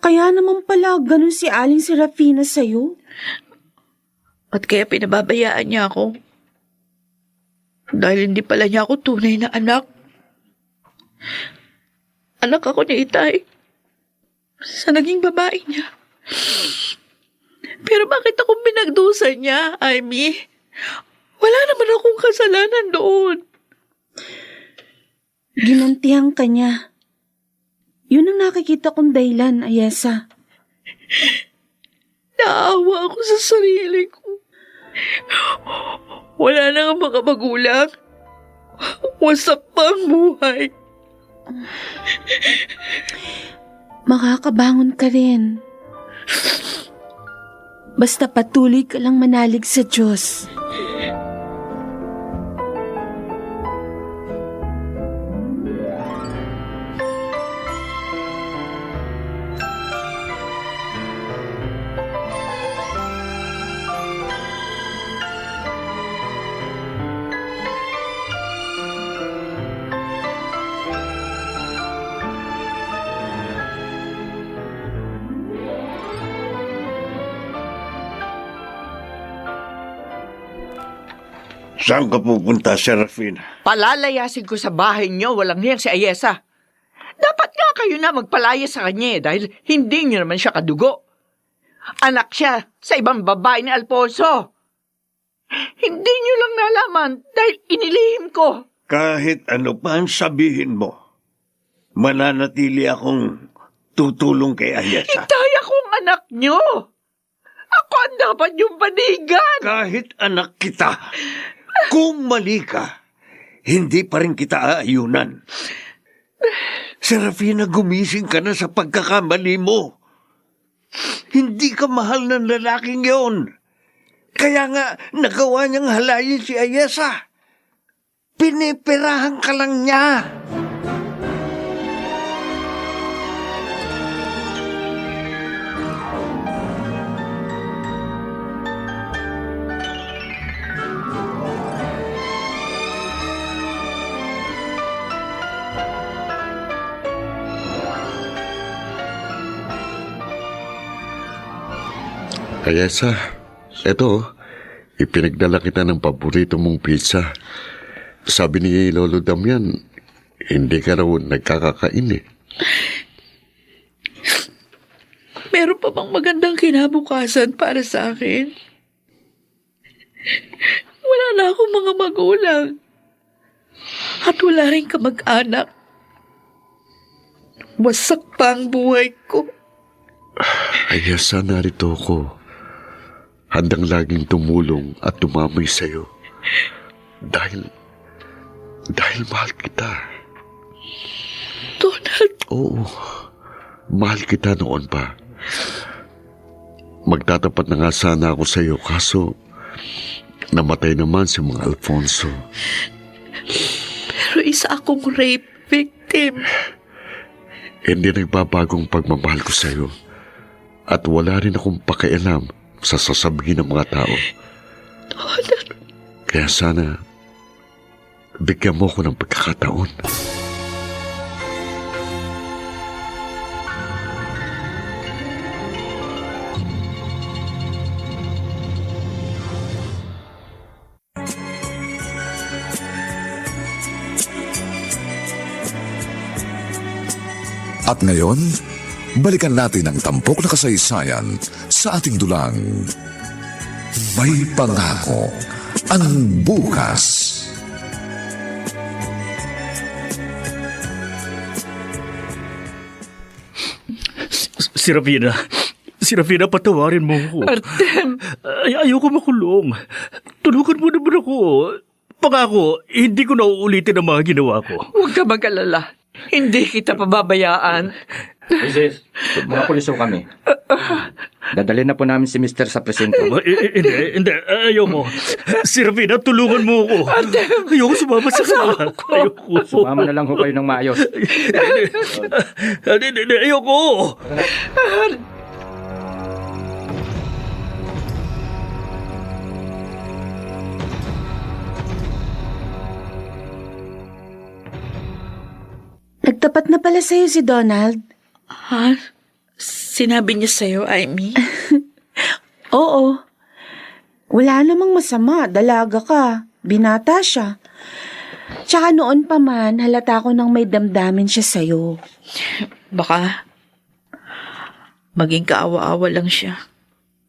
Kaya naman pala ganun si Aling Serafina sa'yo? At kaya pinababayaan niya ako. Dahil hindi pala niya ako tunay na anak. Anak ako ni Itay. Sa naging babae niya. Pero bakit ako pinagdusa niya, Amy? Wala naman akong kasalanan doon. Ginantihan ka niya. Yun ang nakikita kong dahilan, Ayesa. Naawa ako sa sarili ko. Wala na nga mga magulang. Wasak pa ang buhay. Makakabangon ka rin. Basta patuloy ka lang manalig sa Diyos. Saan ka pupunta, Serafina? Palalayasin ko sa bahay niyo, walang hiyang si Ayesa. Dapat nga kayo na magpalaya sa kanya dahil hindi niyo naman siya kadugo. Anak siya sa ibang babae ni Alfonso. Hindi niyo lang nalaman dahil inilihim ko. Kahit ano pa ang sabihin mo, mananatili akong tutulong kay Ayesa. Itay akong anak niyo. Ako ang dapat yung panigan. Kahit anak kita, kung mali ka, hindi pa rin kita aayunan. Serafina, gumising ka na sa pagkakamali mo. Hindi ka mahal ng lalaking yon. Kaya nga, nagawa niyang halayin si Ayesa. Pinipirahan ka lang niya. Ayesa, eto, ipinagdala kita ng paborito mong pizza. Sabi ni Lolo Damian, hindi ka raw nagkakakain eh. Meron pa bang magandang kinabukasan para sa akin? Wala na akong mga magulang. At wala rin kamag-anak. Wasak pa ang buhay ko. Ayesa, narito ako. Handang laging tumulong at tumamay sa'yo. Dahil mahal kita. Donald, Oo, mahal kita noon pa. Magtatapat na nga sana ako sa'yo kaso namatay naman si mga Alfonso. pero isa akong rape victim. Hindi nagbabagong pagmamahal ko sa'yo at wala rin akong pakialam sa sasabihin ng mga tao. Donald, Kaya sana bigyan mo ko ng pagkakataon. At ngayon, balikan natin ang tampok na kasaysayan sa ating dulang. May pangako ang bukas. Si Ravina. Si Ravina, patawarin mo ako. Artem, Ayoko makulong. Tulungan mo naman ako. Pangako, hindi ko na uulitin ang mga ginawa ko. Huwag ka mag-alala. Hindi kita pababayaan. Mrs., mga puliso kami. Dadalhin na po namin si Mr. sa presinto. Hindi. Ayoko. Si Ravina, tulungan mo ako. Ayoko sumama sa kanila. Ayoko. Sumama na lang ho kayo ng maayos. Hindi. Ayoko. Nagtapat na pala sa'yo si Donald. ha? Sinabi niya sa'yo, Amy? Oo. Wala namang masama. Dalaga ka. Binata siya. Tsaka noon pa man, halata ko nang may damdamin siya sa'yo. Baka maging kaawa-awa lang siya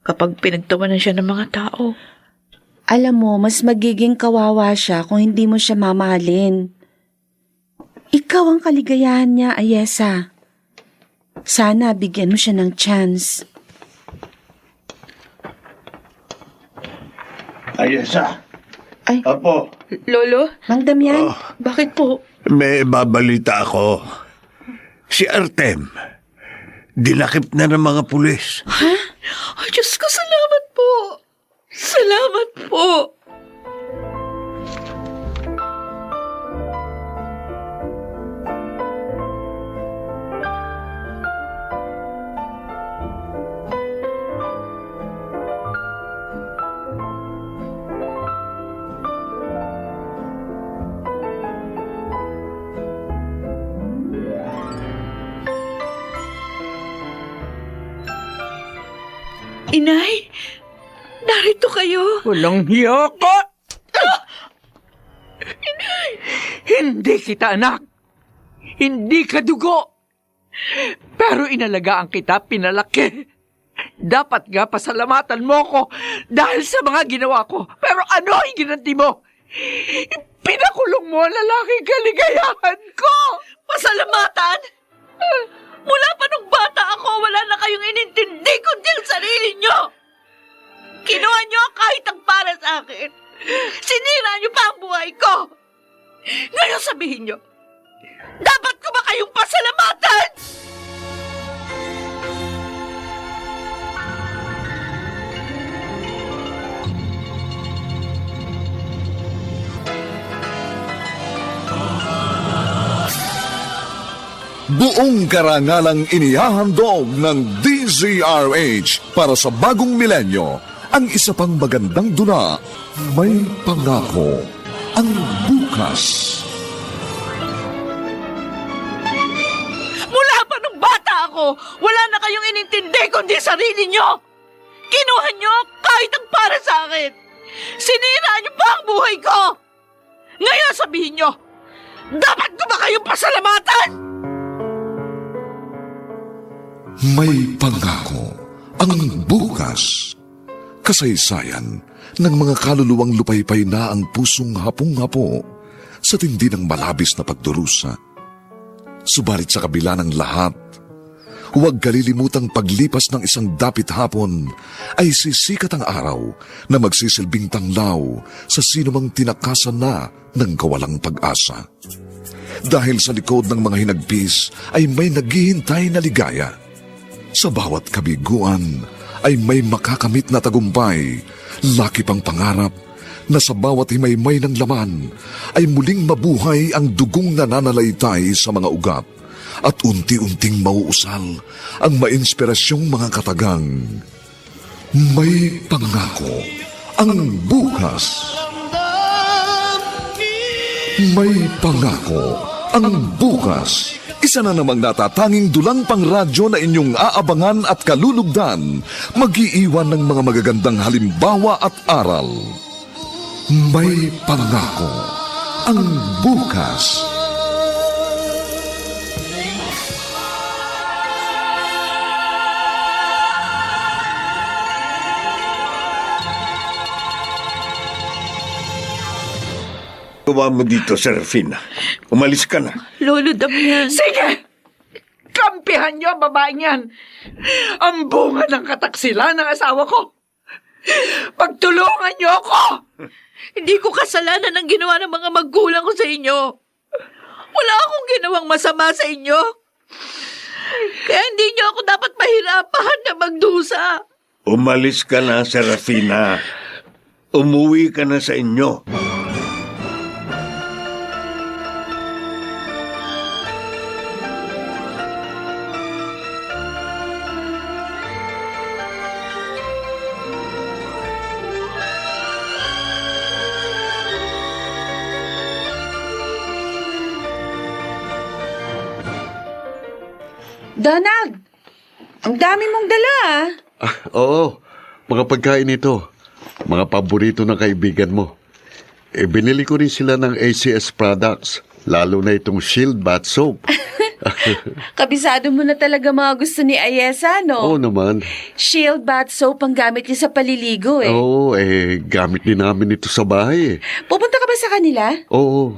kapag pinagtawanan siya ng mga tao. Alam mo, mas magiging kawawa siya kung hindi mo siya mamahalin. Ikaw ang kaligayahan niya, Ayesa. Sana bigyan mo siya ng chance. Ayesa. Ay. Apo, Lolo, Mang Damian, bakit po? may babalita ako. Si Artem, dinakip na ng mga pulis. Ay, Diyos ko, salamat po. Salamat po. Inay, narito kayo. Walang hiya ka! Hindi kita anak. Hindi ka dugo. Pero inalagaan kita, pinalaki. Dapat nga pasalamatan mo ko dahil sa mga ginawa ko. Pero ano ang ginanti mo? Pinakulong mo ang lalaking kaligayahan ko. Pasalamatan? Mula pa nung bata ako, wala na kayong inintindi kundi ang sarili nyo. Kinuha nyo kahit ang para sa akin. Sinira nyo pa ang buhay ko. Ngayon sabihin nyo, dapat ko ba kayong pasalamatan? Buong karangalang inihahandog ng DZRH para sa bagong milenyo ang isa pang magandang dula, May Pangako ang Bukas. Mula pa nung bata ako, wala na kayong inintindi kundi sarili nyo. Kinuha niyo kahit ang para sa akin. Sinira niyo pa ang buhay ko. Ngayon sabihin niyo, dapat ko ba kayong pasalamatan? May pangako ang bukas. Kasaysayan ng mga kaluluwang lupaypay na ang pusong hapong-hapo sa tindi ng malabis na pagdurusa. Subalit sa kabila ng lahat, huwag kalilimutang paglipas ng isang dapit hapon ay sisikat ang araw na magsisilbing tanglaw sa sinumang tinakasan na ng kawalang pag-asa. Dahil sa likod ng mga hinagpis ay may naghihintay na ligaya. Sa bawat kabiguan ay may makakamit na tagumpay, laki pang pangarap na sa bawat himaymay ng laman ay muling mabuhay ang dugong nananalaytay sa mga ugat at unti-unting mauusal ang mainspirasyong mga katagang. May pangako ang bukas. May pangako ang bukas. Isa na namang natatanging dulang pang radyo na inyong aabangan at kalulugdan, mag-iiwan ng mga magagandang halimbawa at aral. May pangako ang bukas. Gawa mo dito, Serafina. Umalis ka na. Lolo Damian. Sige! Kampihan niyo ang babaeng yan. Ang bunga ng kataksilan ng asawa ko. Pagtulungan niyo ako! Hindi ko kasalanan ang ginawa ng mga magulang ko sa inyo. Wala akong ginawang masama sa inyo. Kaya hindi niyo ako dapat mahirapan na magdusa. Umalis ka na, Serafina. Umuwi ka na sa inyo. Donald, ang dami mong dala ah. Oo, mga pagkain ito. Mga paborito ng kaibigan mo. Binili ko rin sila ng ACS products, lalo na itong Shield Bath Soap. Kabisado mo na talaga mga gusto ni Ayesa, no? Oo naman. Shield Bath Soap ang gamit niya sa paliligo eh. Oo, gamit din namin ito sa bahay. Pupunta ka ba sa kanila? Oo,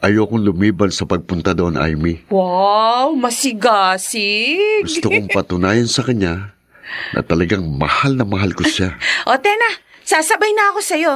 ayokong lumiban sa pagpunta doon, Amy. Wow, masigasig. Gusto kong patunayan sa kanya na talagang mahal na mahal ko siya. O, Tena, sasabay na ako sa'yo.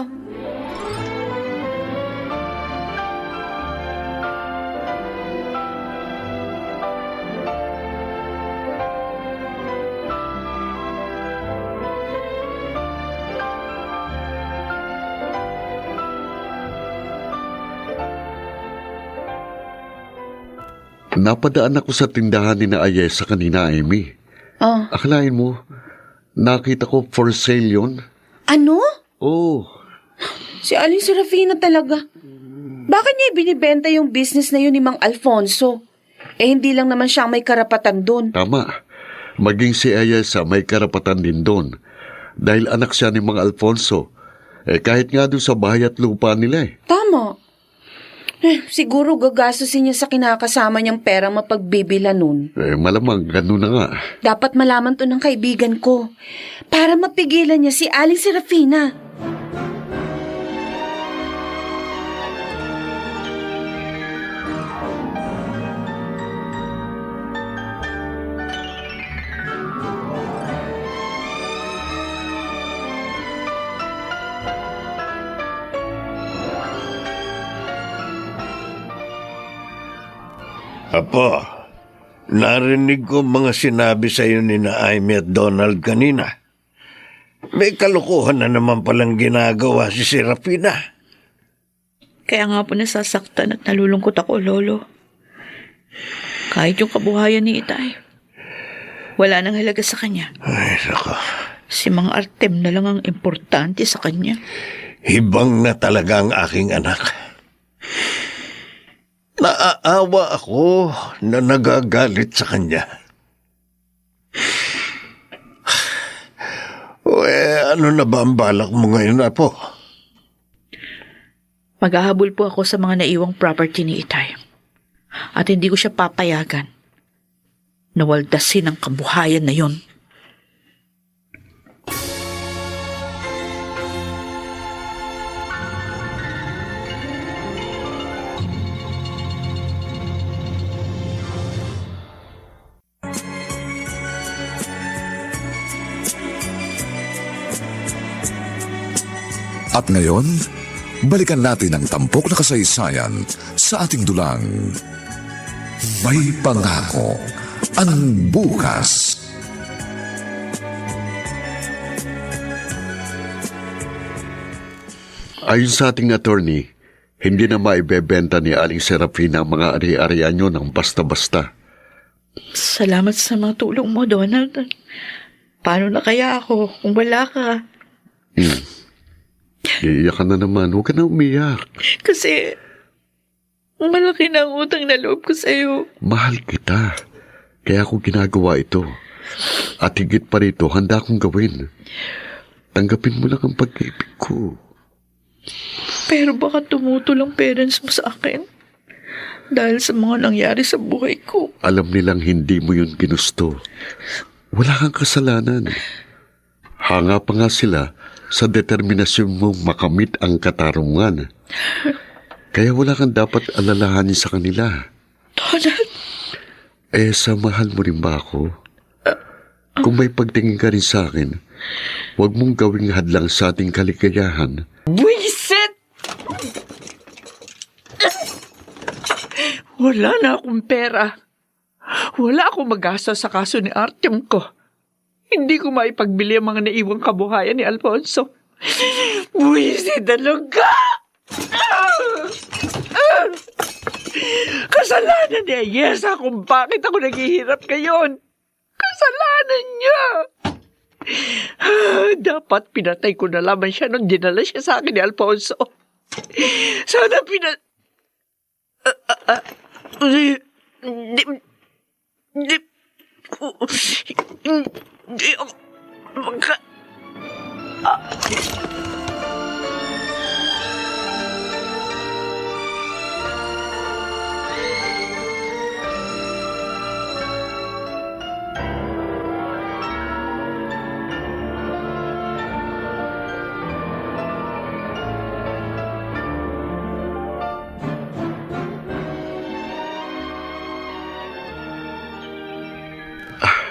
Napadaan ako sa tindahan ni na Ayesa kanina, Amy. Oh. Akalain mo, nakita ko for sale yun. Ano? Oo. Si Aling Serafina talaga. Bakit niya ibinibenta yung business na yun ni Mang Alfonso? Hindi lang naman siya may karapatan doon. Tama. Maging si Ayesa may karapatan din doon. Dahil anak siya ni Mang Alfonso. Kahit nga doon sa bahay at lupa nila Tama. Siguro gagastusin niya sa kinakasama niyang pera mapagbibila nun. Malamang ganun na nga. Dapat malaman to ng kaibigan ko para mapigilan niya si Aling Serafina. Apo, narinig ko mga sinabi sa iyo ni na Amy at Donald kanina. May kalokohan na naman palang ginagawa si Serafina. Kaya nga po nasasaktan at nalulungkot ako, Lolo. Kahit yung kabuhayan ni Itay, wala nang halaga sa kanya. Ay, sako. Si Mang Artem na lang ang importante sa kanya. Hibang na talaga ang aking anak. Naaawa ako na nagagalit sa kanya. Ano na ba ang balak mo ngayon, Apo? Maghahabol po ako sa mga naiwang property ni Itay. At hindi ko siya papayagan na waldasin ang kabuhayan na yon. At ngayon, balikan natin ang tampok na kasaysayan sa ating dulang. May pangako ang bukas. Ayon sa ating attorney, hindi na maibebenta ni Aling Serafina ang mga ari-arian nyo ng basta-basta. Salamat sa mga tulong mo, Donald. Paano na kaya ako kung wala ka? Iiyak ka na naman. Huwag ka na umiyak. Kasi malaki na ang utang na loob ko sa'yo. Mahal kita. Kaya ako ginagawa ito. At higit pa rito, handa akong gawin. Tanggapin mo lang ang pag-ibig ko. Pero baka tumutol ang parents mo sa akin dahil sa mga nangyari sa buhay ko. Alam nilang hindi mo yun ginusto. Wala kang kasalanan. Hanga pa nga sila sa determinasyon mong makamit ang katarungan. Kaya wala kang dapat alalahanin sa kanila. Donald! Sa mahal mo rin ba ako? Kung may pagtingin ka rin sa akin, huwag mong gawing hadlang sa ating kaligayahan. Buisit! Wala na akong pera. Wala akong magastos sa kaso ni Artyom ko. Hindi ko maipagbili ang mga naiwang kabuhayan ni Alfonso. Buisit talaga! Kasalanan ni Ayesa kung bakit ako naghihirap ngayon. Kasalanan niya. Dapat pinatay ko na lamang siya nung dinala siya sa akin ni Alfonso. Sana Hindi ako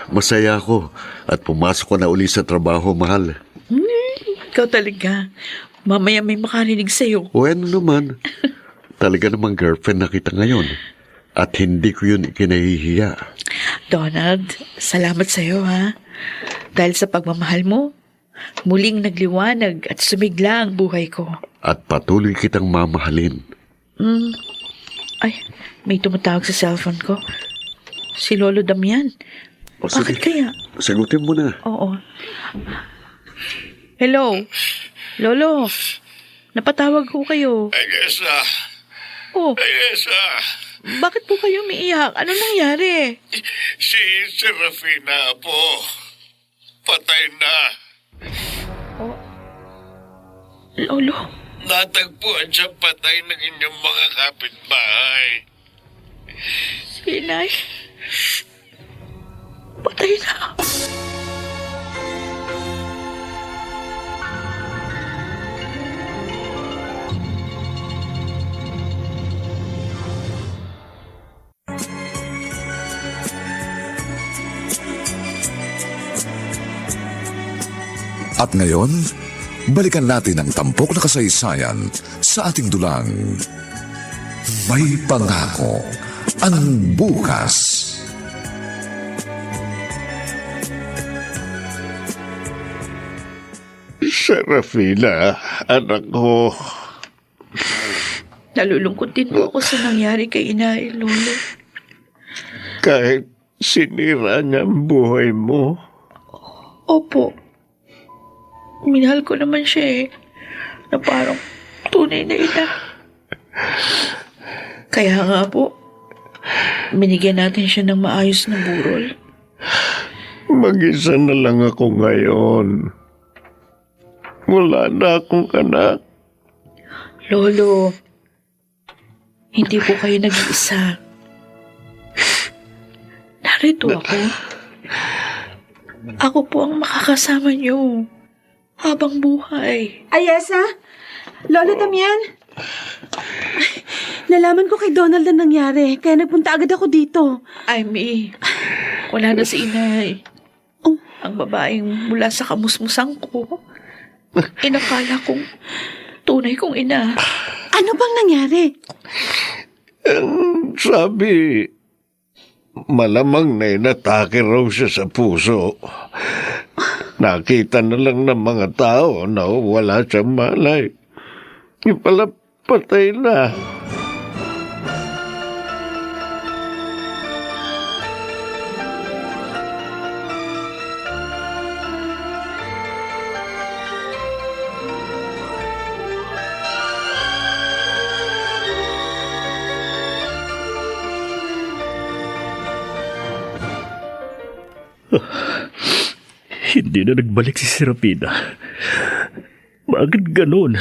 Masaya ako at pumasok ko na uli sa trabaho, mahal. Ikaw talaga. Mamaya may makarinig sa'yo. O ano naman, talaga namang girlfriend na kita ngayon. At hindi ko yun ikinahihiya. Donald, salamat sa'yo ha. Dahil sa pagmamahal mo, muling nagliwanag at sumigla ang buhay ko. At patuloy kitang mamahalin. Ay, may tumatawag sa cellphone ko. Si Lolo Damian. Bakit kaya? Sagutin mo na. Oo. Hello? Lolo? Napatawag ko kayo. Ayesa! Oh, Ayesa! bakit po kayo umiiyak? Ano nangyari? Si Serafina po. Patay na. Lolo? Natagpuan siya patay ng inyong mga kapitbahay. Si Inay? Patay na. At ngayon, balikan natin ang tampok na kasaysayan sa ating dulang. May pangako ang bukas. Serafina, anak ko. Nalulungkot din po ako sa nangyari kay Inay, Lolo. Kahit sinira niya ang buhay mo, Opo. Minahal ko naman siya na parang tunay na ina. Kaya nga po, binigyan natin siya ng maayos na burol. mag-isa na lang ako ngayon. wala na akong anak. Lolo, hindi po kayo nag-iisa. Narito ako. Ako po ang makakasama niyo habang buhay. Ayesa? Lolo Damian? Nalaman ko kay Donald na nangyari, kaya nagpunta agad ako dito. Amy, wala na si inay. Ang babaeng mula sa kamusmusan ko, inakala kong tunay kong ina. Ano bang nangyari? Sabi, malamang na inatake raw siya sa puso. Nakita na lang ng mga tao na wala siyang malay. Yung pala patay na. Hindi na nagbalik si Serafina. Bakit ganon?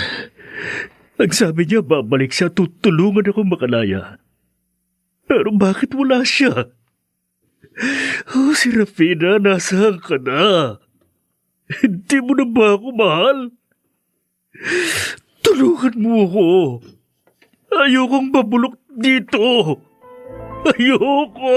Nagsabi niya babalik siya, tutulungan ako makalaya. Pero bakit wala siya? Oh, Serafina, nasaan ka na? Hindi mo na ba ako mahal? Tulungan mo ako. Ayokong mabulok dito. Ayoko!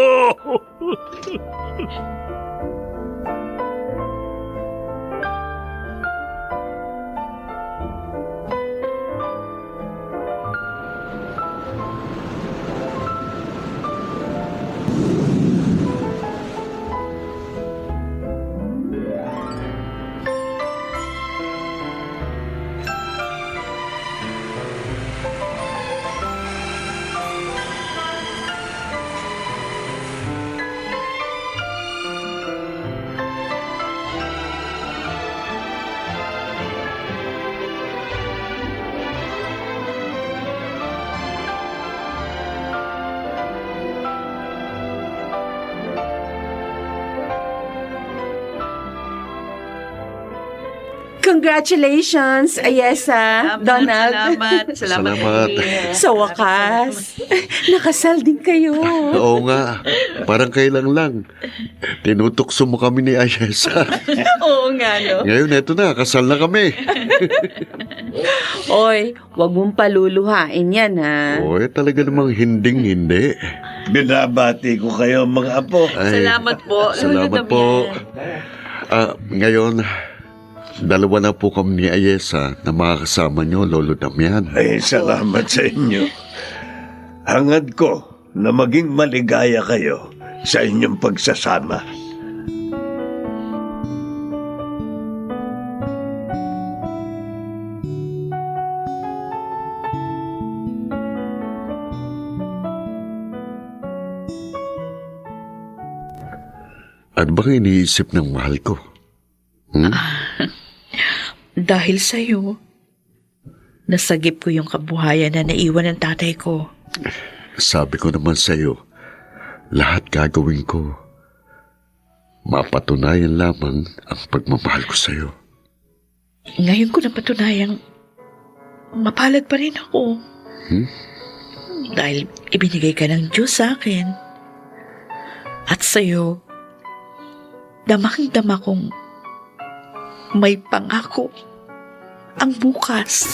Congratulations, Ayesa, Donald. Salamat. Sa wakas, nakasal din kayo. Oo nga, parang kailan lang. Tinutukso mo kami ni Ayesa. Oo nga, no? Ngayon, eto na, kasal na kami. Oy, wag mong paluluhain yan, ha? Oo, talaga namang hinding-hindi. Binabati ko kayo mga apo. Ay, Salamat po. Salamat po. Ngayon, dalawa na po kami ni Ayesa na makakasama nyo, Lolo Damian. Ay, salamat sa inyo. Hangad ko na maging maligaya kayo sa inyong pagsasama. Ano bang iniisip ng mahal ko? Dahil sa'yo, nasagip ko yung kabuhayan na naiwan ng tatay ko. Sabi ko naman sa'yo, lahat gagawin ko. Mapatunayan lamang ang pagmamahal ko sa'yo. Ngayon ko napatunayang mapalad pa rin ako. Dahil ibinigay ka ng Diyos sa akin. At sa'yo, damang-dama kong may pangako ang bukas.